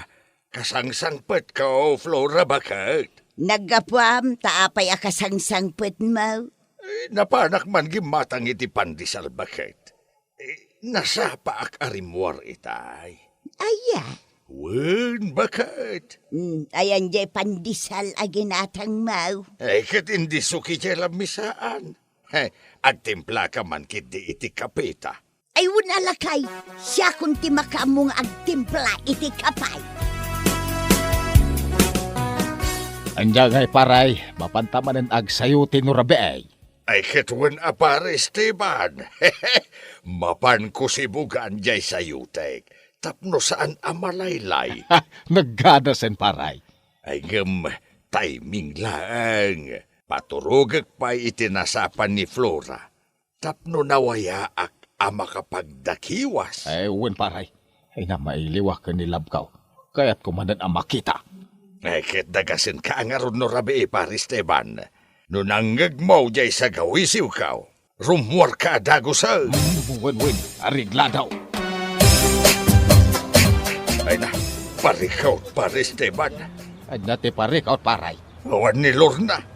Kasangsangpetko, Flora, baket. Naggapuam, ta apay a kasangsangpetmo? Eh, napanak man gimmatang iti pandesal, baket. Eh, nasapaak a rimmuar itay. Aya? Wen, baket. Hmm, ayan jay pandesal a ginatangmo? Eh, ket indisso ketdi lamisaan. He, agtimplaka man ketdi iti kapeta. Ay, wen a, lakay, siakon ti makaammo nga agtimpla iti kape. Ania ngay, pare, mapanta manen agsayuti no rabii? Ay, ket wen a, pare Esteban. Mapanko sibugan jay sayutek, tapno saan a malaylay. Nagganasen, pare. Ay, ngem, timing laeng. Paturogek pay iti nasapan ni Flora. Tapno nawayaak a makapagdakiwas. Ay, wen, pare. Ay, na, mailiwak ken ni labko. Kayatko manen a makita. Ay, ket dagasenka ngarud no rabii, pare Esteban. No nangngegmo jay sagawisiwko, rummuarka a dagusen. Mm, wen, wen. Areglado. Ay na, parikot, pare Esteban. Ay na ti parikot, pare. Awan ni Lorna.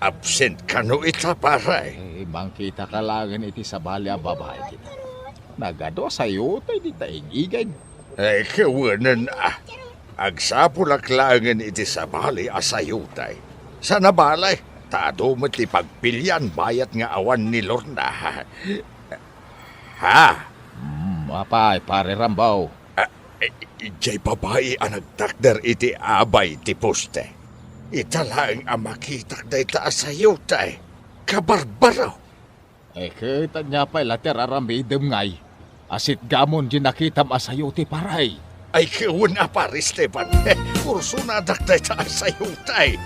Absent kano ita, pare? Eh, mangkitaka laengen iti sabali a babai kita. Nagadu a sayutay dita ing-igid. Eh, kawenen, ah. Agsapulak laengen iti sabali a sayutay. Saan a bale, ta adu met ti pagpilian bayat nga awan ni Lorna. Ha? Hmm, apay, Pare Rambo? Ah, eh, jay babai a nagtakder iti abay ti poste. Ita laeng a makitak dayta a sayutay. Kabarbaro! Eh, ket ania pay la ti ar-aramidem ngay? Asitgamon di nakitam a sayuti, pare. Ay, wen a, Pare Esteban. Kursonadak dayta a sayutay.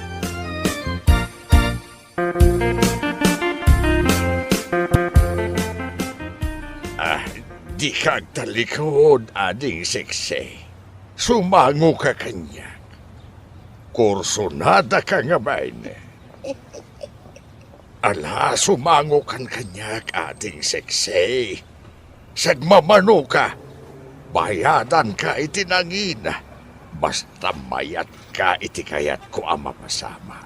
Ah, dika agtallikud, Ading Seksi. Sumangoka kaniak. Kursonadaka ngamin. Ala, sumangokan kaniak, Ading Seksi. Sagmamanoka, bayadanka iti nangina, basta mayatka iti kayatko a mapasamak.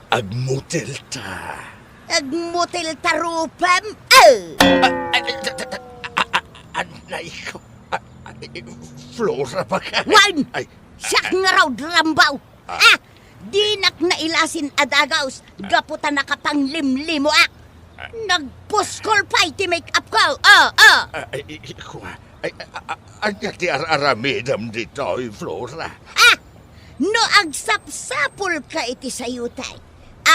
Agmotelta. Agmotelta rupam? Eh! Ah, ah, ah, ah, ah, anay ko. Ah, ah, eh, Flora, baka. Wen! Ay. Siak ngarud, Rambo. Ah. Ah! Dinak nailasin a dagus gapu ta nakapanglimlimoak. Ah. Nagpuskol pay ti make-up ko. Oh, oh. Ah, ay, ay, ay, kua. Ay, ah, ah, ania ti ar-aramidem ditoy, Flora? Ah! No agsapsapulka iti sayutay,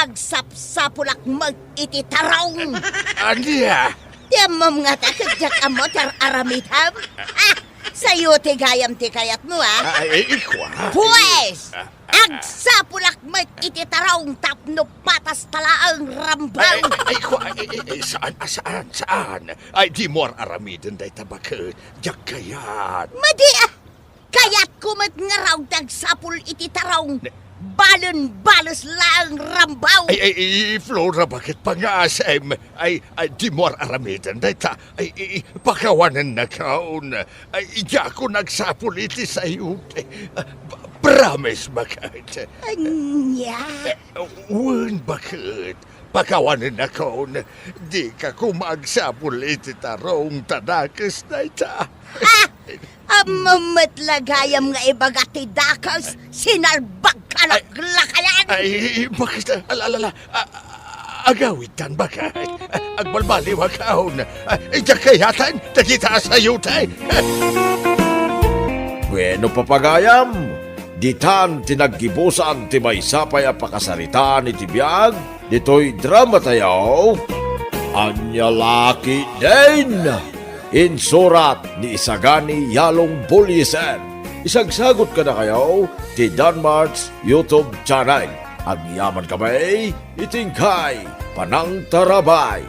agsapsapulak met iti tarong. Ania? Ti ammom ngata ket diak ammo ti ar-aramidem? Ah! Sayo ti gayam ti kayatmo, ah! Ah, ay, ay, kua. Pues! Ah, ah, ah. Agsapulak met iti tarong tapno patas ta laeng, Rambo! Ay, ay, ay, kua, ay, ay, ay, saan, ah, saan, saan? Ay, dimo ar-aramiden dayta, baket. Diak kayat. Madi, ah! Kayat Kumet ngarud ti agsapul iti tarong. Ne- Balen bales laeng rambaw. Ay, ay, ay, Flora, baket pangasem? Ay, ay, dimo ar-aramiden dayta. Ay, ay, ay, pakawanennakon. Ay, diakon agsapul iti sayote. Ah, p-, promise, baket. Ania? Eh, wen, baket. Pakawanennakon. Dika koma agsapul iti tarong ta dakes dayta. Ah! Ammom met la gayam nga ibaga ti dakes, sinalbagka Ay. Laklakayan! Ay, baket, ala, ala, ala. A-, a-, agawidtan, baket. Agbalbaliwakon. Idiak kayaten, dagita a sayote. Bueno, papagayam, ditan ti naggibusan ti maysa pay a pakasaritaan iti biag ditoy drama tayo. Ania la ketdin? Insurat ni Isagani Yalong Bullieser. Isagsagot kadakayo ti Danmart's YouTube channel. Agyaman kami iti inkay panangtarabay.